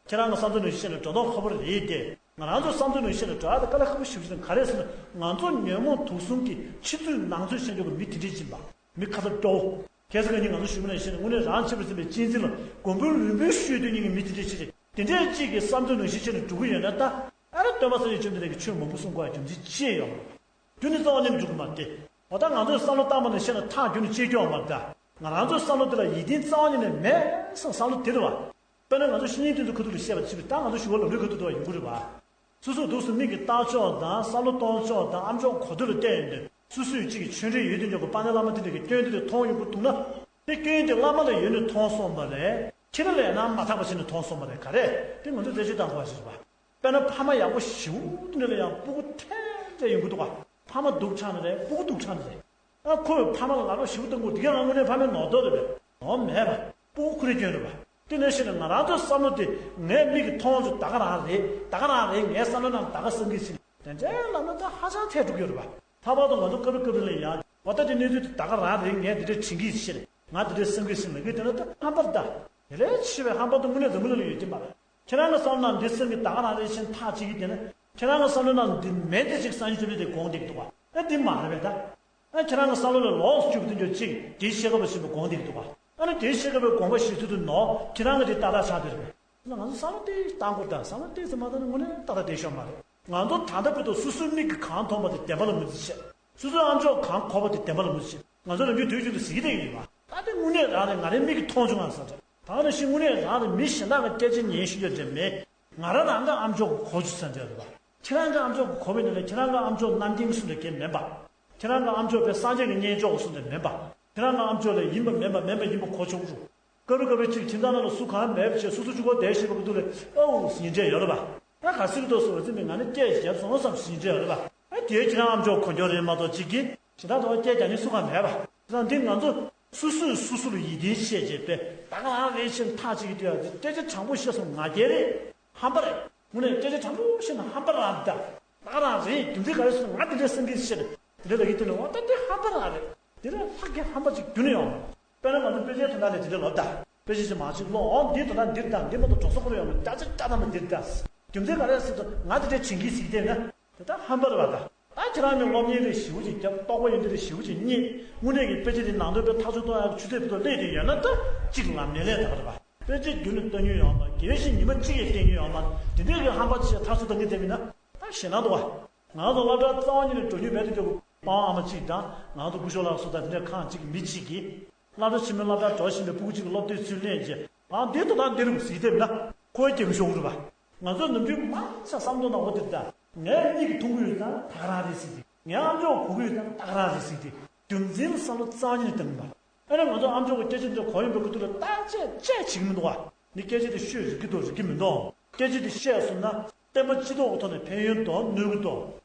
ཁྱེད་རང་གི་བསམ་ཚུལ་ནང་བཤད་ནས་འགྲོ་སྟངས་ཁག་པོ་རེད་དེ། ང་རང་ཚོའི་བསམ་ཚུལ་ནང་བཤད་ནས་འགྲོ་ཡ་དེ་དཀའ་ལས་ཁག་པོ་ཞེ་པོ་ཅིག་དང་། ག་རེ་ཟེར་ན་ང་ཚོ་ཉོན་མོངས་དུག་གསུམ་གྱི་ཕྱི་ཚུལ་ནང་ཚུལ་ཤེས་འཇོག་གི་མི་དེ་འདྲས་ཅིག་ཡིན་པ། མི་ཁ་ཚ་སྐྱོ་བོ། ཁ་སང་ཁ་ཉིན་ང་ཚོ་ཞུ་མི་ལ་ཡིན་ཞེ་ནས་དངོས་གནས་རང་ཆེ་བར་སེམས་པའི་གཅེས་འཛིན་ལ་མགོན་པོའི་རིམ་པས་བཤུས་སྡོད་མཁན་གྱི་མི་དེ་འདྲས་ཅིག་རེད། དེ་འདྲས་ཅིག་གི་བསམ་ཚུལ་ནང་བཞིན་བྱས་ནས་འགྲོ་གི་ཡོད་ན་ད། ཨ་ར་སྟོན་པ་སངས་རྒྱས་བཅོམ་ལྡན་འདས་ཀྱིས་ཆོས་མང་པོ་གསུང་དགོས་ཡ་རྒྱུ་མཚན་ཅི་ཡོད་མ་རེད། རྒྱུ་ནི་རྩ་བ་ཉིད་ནས་འགྲུབ་ཀྱི་མ་རེད་དེ། འོ་ད་ང་ཚོས་བསམ་བློ་བཏང་བ་ནས་བཤད་ན་ཐག་རྒྱུ་ནས་བཅད་རྒྱུ་ཡོད་མ་རེད་ད། ང་རང་ཚོའི་བསམ་བློ་དེ་ལ་ཡིད་བརྟན་རྩ་བ་ཉིད་ནས་མེད་བསམ་བསམ་བློ་དེ་རེད་བ། དཔེར་ན་ང་ཚོ་བཤེས་གཉེན་བསྟེན་ཚུལ་ཁ་ཐུག་ལ་བཤད་པ་ཅིག་རེད། ད་ང་ཚོ་ཞུ་བ་ལམ་རིམ་ཁ་ཐུག་དེ་བ་ཡོང་གི་རེད་བ། སོ་སོའི་འདུག་སེ་མིག་གིས་ལྟ་ཕྱོགས་དང་བསམ་བློ་གཏོང་ཕྱོགས་དང་ཨ་མཆོག་གོ་ཐོས་ལ་བལྟས་ཡོང་དུས་སོ་སོའི་གཅིག་གི་ཆོས་འབྲེལ་ཡོད་དུས་འཇོག་གི་དཔལ་ལྡན་བླ་མ་དེ་འདྲ་གི་སྐྱོན་དེ་འདྲ་མཐོང་ཡོང་གི་འདུག་ན། དེ་སྐྱོན་དེ་བླ་མ་ལ་ཡོད་ནས་མཐོང་སོང་བ་རེད། ཁྱེད་རང་ལ་ཡང་ན་མ་དག་པ་བྱས་ནས་མཐོང་སོང་བ་རེད། ག་རེ། དེ་ང་ཚོས་རྩད་གཅོད་བཏང་དགོས་པ་ཞིག་རེད་བ། དཔེར་ན་ཕ་མ་ཡག་པོ་ཞེ་པོ་འདྲ་ལ་ཡང་སྤུ་གུ་ཐལ་ཐལ་ཡོང་གི་འདུག་ག། ཕ་མ་སྡུག་དྲགས་ནི་རེད། སྤུ་གུ་སྡུག་དྲགས་ནི་རེད། ཨ་ཁོས་ཕ་མ་ལ་ལག་པ་ཞེ་པོ་བཏང་དགོས། དེ་ག་རང་དངོས་གནས་ཕ་མའི་ནོར་འདོད་རེད་པས། ནོར་མེད་པ། སྤུ་གུ་ཁོ་རའི་སྐྱོན་རེད་པ། དེ་ནས་བཤད་ན་ང་རང་ཚོའི་བསམ་བློ་དེ་ངའི་མིག་གིས་མཐོང་ཚོ་ད་ག་རང་རེད། ད་ག་རང་རེད། ངའི་བསམ་བློ་ནང་ད་ག་བསམ་གི་ཟིན། དེ་འདྲའི་ལབ་ན་ད་ཧ་ཅང་ཐལ་འགྲོ་གི་ཡོད་རེད་པ། ལྷག་པར་དུ་ང་ཚོ་སྐབས་རེ་སྐབས་རེ་ལ་ཡང་འོ་ད་དེ་གནས་ཚུལ་དེ་ད་ག་རང་རེད། ངས་དེ་འདྲ་དྲན་གི་ཟེར། ང་དེ་འདྲ་བསམ་གི་ཟེར་ལབ་གི་བསྡད་ན་ད་ཧམ་པ་རེད་ད། དེ་ལས་ཆེ་བའི་ཧམ་པ་དེ་དངོས་གནས་འཛམ་བུ་གླིང་ལ་ཡོད་ཀྱི་མ་རེད། ཁྱེད་རང་གི་བསམ་བློ་ནང་འདི་བསམ་གི་ད་ག་རང་རེད་ཅེས་ཐག་བཅད་ཀྱི་བསྡད་ན། ཁྱེད་རང་གི་བསམ་བློ་ནང་འདི་མེད་དེ་ཅིག་སངས་རྒྱས་བཅོམ་ལྡན་འདས་དགོངས་བསྡད་ཀྱི་འདུག་ག། ཨ་འདི་མ་རེད་པས་ད། ཨ་ཁྱེད་རང་གི་བསམ་བློ་ལ་ལོགས་སུ་བཅུག་པ་དེ་འདྲ་ཅིག་དེའི་ཤེས་རབ་ལ་ཞེན་པའི་དགོངས་བསྡད་ཀྱི་འདུག་ག། ཨ་ནི་དེའི་ཤེས་རབ་པའི་དགོངས་པ་གཞིར་བཟུང་དུ་ནོར་ཁྱེད་རང་གི་དེ་ཏག་ཏག་ཆགས་བསྡད་རེད་པས། ང་ཚོ་བསམ་བློ་དེ་བཏང་དགོས་ད། བསམ་བློ་དེ་ཚོ་མ་བཏང་ན་དངོས་གནས་ཏག་ཏག་བསྡད་ཤོག་མ་རེད། ང་ཚོ་ད་ལྟ་བར་དུ་སོ་སོའི་མིག་གིས་གང་མཐོང་པ་དེ་བདེན་པ་ལ་མི་བརྩི་བྱས། སོ་སོའི་ཨ་མཆོག་གང་གོ་བ་དེ་བདེན་པ་ལ་མི་བརྩི། ང་ཚོ་ནམ་རྒྱུན་དུས་རྒྱུན་དུ་ཟེར་གྱི་བསྡད་ཀྱི་ཡོད་པ། ད་དེ་དངོས་གནས་རང་རེད། ང་རའི་མིག་གིས་མཐོང་བྱུང་ང་ཟེར་འདྲ། ད་ནི་ཤི་དངོས་གནས་རང་རེད། མི་གཞན་དག་གི་སྐད་ཆ་ཉན་ཤེས་ཀྱི་འདྲ་མེད། ང་རང་རང་གི་ཨ་མཆོག་གིས་གོ་བྱུང་ཟེར་འདྲ་རེད་པ། ཁྱེད་རང་གི་ཨ་མཆོག་གིས་གོ་བའི་ནང་ལ་ཁྱེད་རང་གི་ཨ་མཆོག་རྣམ་མཁྱེན་གསུམ་ལས་བརྒལ་མིན་པ། ཁྱེད་རང་གི་ཨ་མཆོག་དཔེ་སངས་རྒྱས་ཀྱི་བསྙེན་རྫོགས་གསུམ་ལས་མིན་པ། ཁྱེད་རང་གི་ཨ་མཆོག་ལས་ཡིན་པ་མིན་པ་མིན་པ་ཡིན་པ་གོ་ཆོག་རུང་། སྐབས་རེ་སྐབས་རེ་གཅིག་ཁྱིམ་ཚང་ནང་ལ་སུ་གང་མེད་པ་བྱས་སོ་སོ་གཅིག་པོ་བསྡད་བཞིན་པ་གི་དུས་ལ་ཨོ་ཟིན་འདྲ་ཡོད་རེད་པ། ད་ག་ཟེར་གི་འདུག་ཟེར་བ་ཙི་མི་ང་ནི་སྐད་བརྒྱབ་སོང་བསམ་ཟིན་འདྲ་ཡོད་རེད་པ། ཨ་དེ་ཁྱེད་རང་ཨ་མཆོག་གོ་མཁན་རེད་མ་གཏོགས་གཅིག་གིས་ཇི་ལྟར་དུ་སྐད་རྒྱག་མཁན་སུ་གང་མེད་པ། ད་འདི་ང་ཚོ་སོ་སོས་སོ་སོ་ལ་ཡིད་བརྟན་བཤད་བྱས་པས་ད་ག་རང་རེད་ཅེས་ཐག་གཅིག་གི་དུས་ཨ་ཙི་སྐད་ཆ་དྲང་པོ་བཤད་སོང་ང་རྒྱལ་རེད། ཧམ་པ་རེད། དངོས་གནས་སྐད་ཆ་དྲང་པོ་བཤད་ན་ཧམ་པ་རང་རེད་ད། ད་ག་རང་རེད། རྒྱུ་མཚན་ག་རེ་ཟེར་ན་ང་དེ་འདྲའི་བསམ་གི་བཤད་ནས་དེ་འདྲ་ལབ་ཀྱི་དེ་ནི་འོ་ད་དེ་ཧམ་པ་རང་རེད། དེ་ལས་ལྷག་གི་ཧམ་པ་ཅིག་རྒྱུན་ནས་ཡོང་མ་རེད། དཔེར་ན་ང་ཚོ་དཔེ་ཆའི་དོན་དག་ལས་དེ་འདྲ་ལབ་ད། དཔེ་ཆ་ཞིག་མ་ཅིག་ཀློག་འོང་འདིའི་དོན་དག་འདིར་ད། འདི་མ་གཏོགས་འགྲོ་ས་ཁོ་རང་ཡོང་མ་རེད། ད་ཅི་ལྟ་ད་མ་འདིར་ད། རྒྱུ་མཚན་ག་རེ་ཟེར་ན་ང་དེ་འདྲའི་བྱེད་ཀྱི་ཟིག་བལྟས་ན། དེ་ད་ཧམ་པ་རེད་པ་ད། ད་ཁྱེད་རང་ནི་སློབ་གཉེར་རེ་ཞེ་པོ་ཅིག་བརྒྱབ། རྟོགས་པ་ཡོན་ཏན་རེ་ཞེ་པོ་ཅིག་རྙེད། དངོས་གནས་ཀྱི་དཔེ་ཆ་དེ་ནང་དོན་དཔེ་ཐག་གཅོད་གཏོང་ཡག་གི་ཆུ་ཚད་བར་དུ་སླེབས་ཏེ་ཡོད་ན་ད་གཅིག་ལམ་ནས་ལས་ད་ག་རེད་པ། དཔེ་ཆ་རྒྱུན་ནས་བལྟ་མྱོང་ཡོད་མ་རེད། དགེ་བའི་བཤེས་ཉི་མ་གཅིག་ཡང་བལྟ་མྱོང་ཡོད་མ་རེད། དེ་འདྲའི་གི་ཧམ་པ་ཆེ་ཐག་ཆོད་གཏོང་གི་བསྡད་མིན་ན་ད་ཞེད་སྣང་འདུག་པ། ང་ཚོ་སློབ་གྲྭ་རྩ་བ་ཉིད་ནས་འགྲོ་མྱོང་མེད་དུས་སྐབས་པང་ཨ་མ་གཅིག་དང་ང་ཚོ་སྐུ་ཞབས་ལགས་སོ་ད་དེ་འདྲའི་ཁང་གཅིག་གི་མི་གཅིག་གིས། སློབ་གྲྭ་ཆེན་མོའི་སློབ་གྲྭར་འགྲོ་བཞིན་པའི་སྤུ་གུ་གཅིག་གི་སློབ་དེབ་ཚུར་ལེན་རྗེས་ཨང་འདི་དོ་དང་འདིར་ཟིག་དེབ་ན་ཁོའི་རྒྱང་ཤོག་རུ་བ། ང་ཚོ་ནམ་རྒྱུན་མང་ཆེ་བསམ་བློ་ནང་འོ་དེ་ད་ངའི་མིག་གིས་མཐོང་གི་ཡོད་ཙང་ད་ག་རང་རེད་ཟིག་དེ། ངའི་ཨ་མཆོག་གོ་གི་ཡོད་ཙང་ད་ག་རང་རེད་ཟིག་དེ། རྒྱུ་མཚན་བསམ་བློ་རྩ་བ་ཉིད་ནས་བཏང་གི་མ་རེད། ཨ་ནི་ང་ཚོ་ཨ་མཆོག་གི་སྐད་ཆ་འདི་གོ་ཡོང་པའི་ཁུ་ཐུག་ལ་བརྟག་དཔྱད་ཅིག་བྱེད་ཀྱི་མི་འདུག་བ། ནི་སྐད་ཆ་དེ་ཤོད་རིག་གི་འདུག་རིག་གི་མི་འདུག་སྐད་ཆ་དེ་བཤད་སོང་ན་བསྟན་པ་སྤྱི་ཚོགས་ཀྱི་ཐོག་ནས་ཕན་ཡོན་འདུག་གནོད་ཀྱི་འདུག་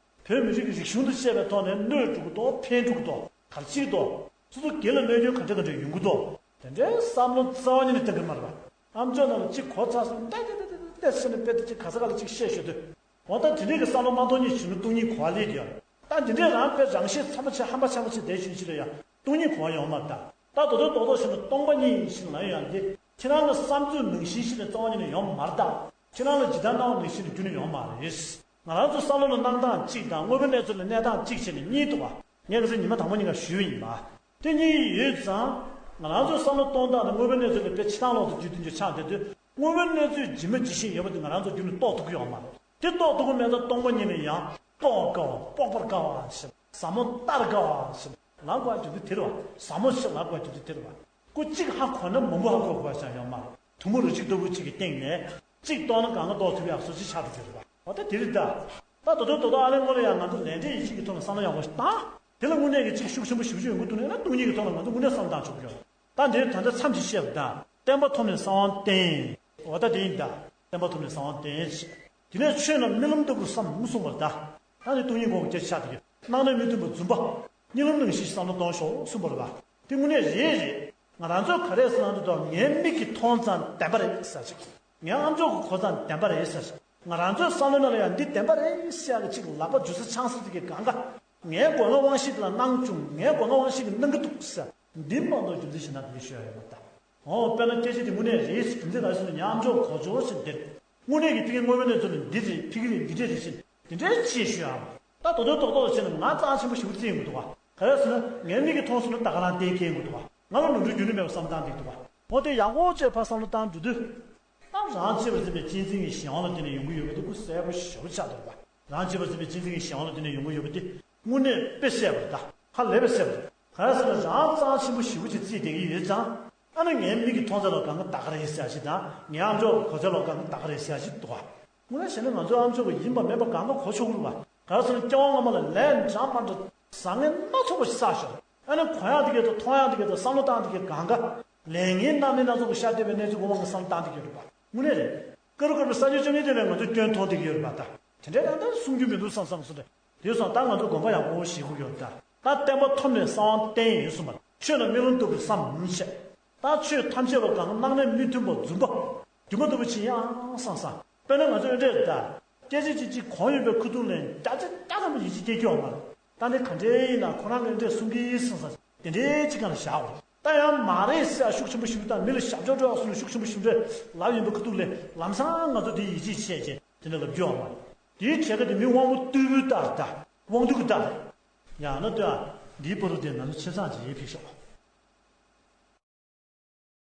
བོད་མི་རིགས་ཀྱི་རིག་གཞུང་དང་བཅས་པའི་ཐོག་ནས་གནོད་འགྲོ་གི་འདུག་ཕན་འགྲོ་གི་འདུག་ག་རེ་བྱེད་ཀྱི་འདུག་སོ་སོ་སྒེར་ལ་གནོད་སྐྱོན་ག་འདྲ་ག་འདྲ་ཡོང་གི་འདུག་དེ་འདྲའི་བསམ་བློ་རྩ་བ་ཉིད་ནས་གཏོང་གི་མ་རེད་པ། ཨ་མཆོག་རྣམས་ལ་གཅིག་གོ་ཚར་སོང་ཏེ་ཏེ་ཏེ་ཏེ་ཟེར་ནས་དཔེ་དེ་གཅིག་ག་ས་ག་ལ་གཅིག་བཤད་ཤོད་དུས། འོ་ད་དེ་འདྲའི་གི་བསམ་བློ་མ་གཏོང་ཉིད་བྱུང་ན་སྟོང་ཉིད་གོ་བ་ལེན་གྱི་ཡོད། ད་འདི་འདྲའི་རང་དཔེ་རང་ཤེད་ཚ་པོ་ཆེ་ཧམ་པ་ཆེན་པོ་ཆེ་བསྡད་བཞིན་ཞིག་ལ་ཡང་སྟོང་ཉིད་གོ་བ་ཡོང་མ་རེད་ད། ད་དོ་དོ་དོ་དོ་བྱས་ན་སྟོང་པ་ཉིད་ཡིན་ཞིག་ལ་ཡང་འདི་ཁྱེད་རང་གི་བསམ་ཚུལ་ནང་བཞིན་ཞིག་ནས་རྩ་བ་ཉིད་ནས་ཡོང་མ་རེད་ད། ཁྱེད་རང་ལ་ཇི་ལྟར་སྣང་བ་ནང་བཞིན་དུ་རྒྱུན་ནས་ཡོང་མ་རེད། ང་རང་ཚོ་བསམ་བློ་ལ་སྣང་སྟངས་གཅིག་དང་དངོས་པོའི་གནས་ཚུལ་ལ་གནས་སྟངས་གཅིག་བྱས་ནས་གཉིས་འདུག་བ། ངས་ཁ་སང་ཉི་མ་དང་པོ་ཉིན་ཀ་ཞུས་པ་ཡིན་པ། དེ་གཉིས་ཡོད་ཙང་། ང་རང་ཚོའི་བསམ་བློ་གཏོང་སྟངས་དང་དངོས་པོའི་གནས་ཚུལ་ལ་དཔེ་ཕྱི་ནང་ལོག་ཏུ་བརྒྱུད་དེ་འདྲ་ཆགས་བསྡད་དུས། དངོས་པོའི་གནས་ཚུལ་ཇི་མ་ཇི་བཞིན་ཡོད་པ་དེ་ང་རང་ཚོ་རྒྱུད་ནས་རྟོགས་ཐུབ་ཀྱི་ཡོད་མ་རེད། དེ་རྟོགས་ཐུབ་ཀྱི་མེད་ཙང་སྟོང་པ་ཉིད་ནས་ཡང་རྟོགས་དཀའ་བ། དཔོག་པར་དཀའ་བ་ཞིག་ཟབ་མོ་ལྟར་དཀའ་བ་ཞིག་ལབ་དགོས་རྒྱུ་དེ་དེ་རེད་བ། ཟབ་མོ་ཞིག་ལབ་དགོས་རྒྱུ་དེ་དེ་རེད་བ། ཁོ་གཅིག་ཧ་གོ་ན་མང་པོ་ཧ་གོ་དགོས་ཀྱང་ཡོད་མ་རེད། དུམ་བུ་རེ་གཅིག་ལྟ་བུ་གཅིག་གི་སྟེང་ནས་གཅིག་རྟོགས་ན་གང་ག་རྟོགས་ཐུབ་ཡག་བཟོ་ཅིག་ཆགས་འགྲོ་གི་རེད་བ། འོ་ད་དེ་རེད་ད། ད་དོ་དོ་དོ་དོ་ཨ་ལས་སྔོན་ལ་ཡང་ང་ཚོ་ལས་འབྲས་ཡིད་ཆེས་ཀྱི་ཐོག་ནས་བསམ་བློ་ཡག་པོ་ཞིག་བཏང་། དེ་ལ་དངོས་གནས་ཀྱི་གཅིག་ཤུགས་ཆེན་པོ་ཞེ་པོ་ཅིག་ཡོང་གི་འདུག་ན་ཡང་ན་སྟོང་ཉིད་ཀྱི་ཐོག་ལ་ང་ཚོ་དངོས་གནས་བསམ་བློ་བཏང་ཆོག་གི་ཡོད། ད་འདིར་ད་ལྟ་མཚམས་ཤིག་བཤད་པ་དང་། བསྟན་པ་ཐོབ་ནས་གསང་བ་བསྟེན། འོ་ད་དེ་ཡིན་ད། བསྟན་པ་ཐོབ་ནས་གསང་བ་བསྟེན་ཞེས། དེ་ནས་ཆོས་རྣམས་རྨི་ལམ་ལྟ་བུར་བསམ་གསུངས་པ་རེད་ད། ད་ནི་སྟོང་ཉིད་སྒོམ་གྱི་སྐད་ཆ་ཆགས་བསྡད་ཀྱི། སྣང་གནས་མི་མཐུན་པ་རྫུན་པ། གཉིད་ལམ་ནང་བཞིན་བསམ་བློ་གཏོང་ཤོག་གསུངས་པ་རེད་པ། དེ་དངོས་གནས་རེད་རེད། ང་རང་ཚོས་ག་རེ་ཟེར་ན་འདུག་ངའི་མིག་གིས་མཐོང་ཙང་བདེན་པ་རེད་ཟེར་ཞིག་ངའི་ཨ་མཆོག་གིས་གོ་ཙང་བདེན་པ་རེད་ཟེར་ཞིག་ང་རང་ཚོའི་བསམ་བློའི་ནང་ལ་ཡང་འདི་བདེན་པ་རེད་ཟེར་ཡག་གི་ཅིག་ལག་པ་འཇུ་ས་འཆང་ས་ཅིག་གི་གང་ག་ངའི་སྒོ་ང་དབང་ཤེད་དེ་ལ་སྣང་བྱུང་། ངའི་སྒོ་ང་དབང་ཤེད་ཀྱིས་སྣང་གི་འདུག་ཟེར། འདི་མ་གཏོགས་རྒྱུ་མཚན་གཞན་དག་འདི་ཞུ་ཡག་ཡོད་མ་རེད་ད། འོ་དཔེར་ན་སྐད་ཆ་དེ་དངོས་གནས་རེད་ཟེར། རྒྱུ་མཚན་ག་རེ་ཟེར་ན་ངའི་ཨ་མཆོག་གིས་གོ་ཆོག་ཟེར་འདིར། དངོས་གནས་ཀྱི་ཕ་གིའི་དངོས་པོའི་གནས་ཚུལ་ལ་འདི་རེད། ཕ་གི་རེད། འདི་འདྲས་རེད་ཟེར་དེ་འདྲའི་ཅིག་ཞུ་ཡག་མ། ད་དོ་དོ་དོ་དོ་ཟེར་ནས་ང་རྩ་ཆེན་པོ་ཞེ་པོ་བརྩི་ཡོང་གི་འདུག་བ། ག་རེ་ཟེར་ན་ངའི་མིག་གིས་མཐོང་སོང་ན་ད་ག་རང་གཏན་འཁེལ་གྱི་འདུག་བ། ང་ལ་ནོར་འཁྲུལ་རྒྱུན་ནས་མེད་པ་བསམ་བཏང་བསྡད་འདུག་བ། འོ་དེ་ཡག་པོ་བྱས་ཕར་བསམ་བློ་བཏང་འགྲོ་དུས། ད་རང་གཅེས་པར་འཛིན་པའི་གཅེས་འཛིན་གྱི་གཞན་དབང་ལ་བརྟེན་ནས་ཡོང་གི་ཡོད་པ་དེ་ཁོ་གསལ་པོ་ཞེ་པོ་ཆགས་འདུག་བ། རང་གཅེས་པར་འཛིན་པའི་གཅེས་འཛིན་གྱི་གཞན་དབང་ལ་བརྟེན་ནས་ཡོང་གི་ཡོད་པ་དེ་དངོས་གནས་དཔེ་གསལ་པོ་རེད་ད། ཧ་ལས་པའི་གསལ་པོ་རེད། ག་རེ་ཟེར་ན་རང་རྩ་ཆེན་པོ་ཞེ་པོ་ཅིག་བརྩིས་བསྡད་ཀྱི་ཡོད་ཙང་། ཨ་ནི་ངའི་མིག་གིས་མཐོང་ཚད་ལ་གང་ག་ད་ག་རེད་ཟེར་ཡག་ཅིག་དང་། ངའི་ཨ་མཆོག་གིས་གོ་ཚད་ལ་གང་ག་ད་ག་རེད་ཟེར་ཡག་ཅིག་འདུག་བ། དངོས་གནས་བྱས་ན་ང་ཚོའི་ཨ་མཆོག་གིས་ཡིན་པ་མིན་པ་གང་ག་གོ་ཆོག་གི་རེད་བ། ག་རེ་ཟེར་ན་སྐྱེ་བ་སྔ་མ་ལ་ལས་འདྲ་མ་འདྲ་བཟང་ངན་སྣ་ཚོགས་པ་ཞིག་བསགས་ཤག་ཨ་ནི་གོ་ཡག་དེ་གས་དང་མཐོང་ཡག་དེ་གས་དང་བསམ་བློ་བཏང་དེ་གས་གང་ག་ལས་ངན་སྣ་མིན་སྣ་ཚོགས་པ་ཤར་བསྡད་པའི་གནས་ཚུལ་གོ་མ་གི་བསམ་བློ་བཏང་དེ་གས་རེད་བ། དངོས་གནས་རེད། ཀ་རུ་དཀར་པོའི་ས་ཆ་བཅོ་ལྔའི་སྟེང་ནས་ང་ཚོས་སྐྱོན་མཐོང་བསྡད་ཀྱི་ཡོད་རེད་པ་ད། དེ་འདྲའི་ད་ལྟ་གསུང་རྒྱུ་མི་འདུག་བསམ་བསམ་སོང་སྟེ། དེ་སོང་ད་ང་ཚོ་དགོངས་པ་ཡག་པོ་བཞེས་དགོས་ཀྱི་ཡོད་ད། ད་བསྟན་པ་ཐོབ་ནས་གསང་བ་བསྟེན་ཡིན་གསུངས་པ། ཆོས་ལ་རྨི་ལམ་ལྟ་བུར་བསམ་བྱས། ད་ཆོས་ཐམས་ཅད་པ་གང་སྣང་གནས་མི་མཐུན་པ་རྫུན་པ། སྒྱུ་མ་ལྟ་བུ་ཅིག་ཡང་བསམ་བསམ། དཔེར་ན་ང་ཚོ་འདི་འདྲ་རེད་ད། སྐད་ཆ་གཅིག་གཅིག་གང་ཡིན་པའི་ཁ་ཐུག་ལ་བརྒྱ་ཆ་བརྒྱ་ཙམ་པ་ཡིད་ཆེས་སྐྱེ་རྒྱུ་ཡོད་མ་རེད། ད་ནི་ག་འདྲའི་ཡིན་ན་ཁོ་རང་གིས་འདི་འདྲ་གསུང་གི་ཡིན་བསམ་བསམ། དེ་འདྲའི་ཅིག་སྒང་ལ་བཞག་འོ། ད་ཡང་མ་རེད་ཟེར་ཤུགས་ཆེན་པོ་ཞིག་དང་མི་ལ་ཞབས་ཕྱི་སྤྲོད་ཡག་སོང་ནས་ཤུགས་ཆེན་པོ་ཞིག་འདྲ་ལབ་ཡིན་པའི་ཁ་ཐུག་ལ་ལམ་སང་ང་ཚོ་དེ་ཡིད་ཆེས་བྱས་བྱས་དེ་འདྲ་ལབ་རྒྱུ་ཡོད་མ་རེད། དེའི་གྲས་ཀ་དེ་མི་དབང་པོ་རྟུལ་པོའི་རྟགས་རེད་ད། དབང་སྡུད་ཀྱི་རྟགས་རེད། ཡང་ན་ལྟོས་ཨ། འདིའི་བར་དུ་དེ་ང་ཚོ་ཆ་ཚང་ཅིག་ཡིད་ཕེབས་ཤོག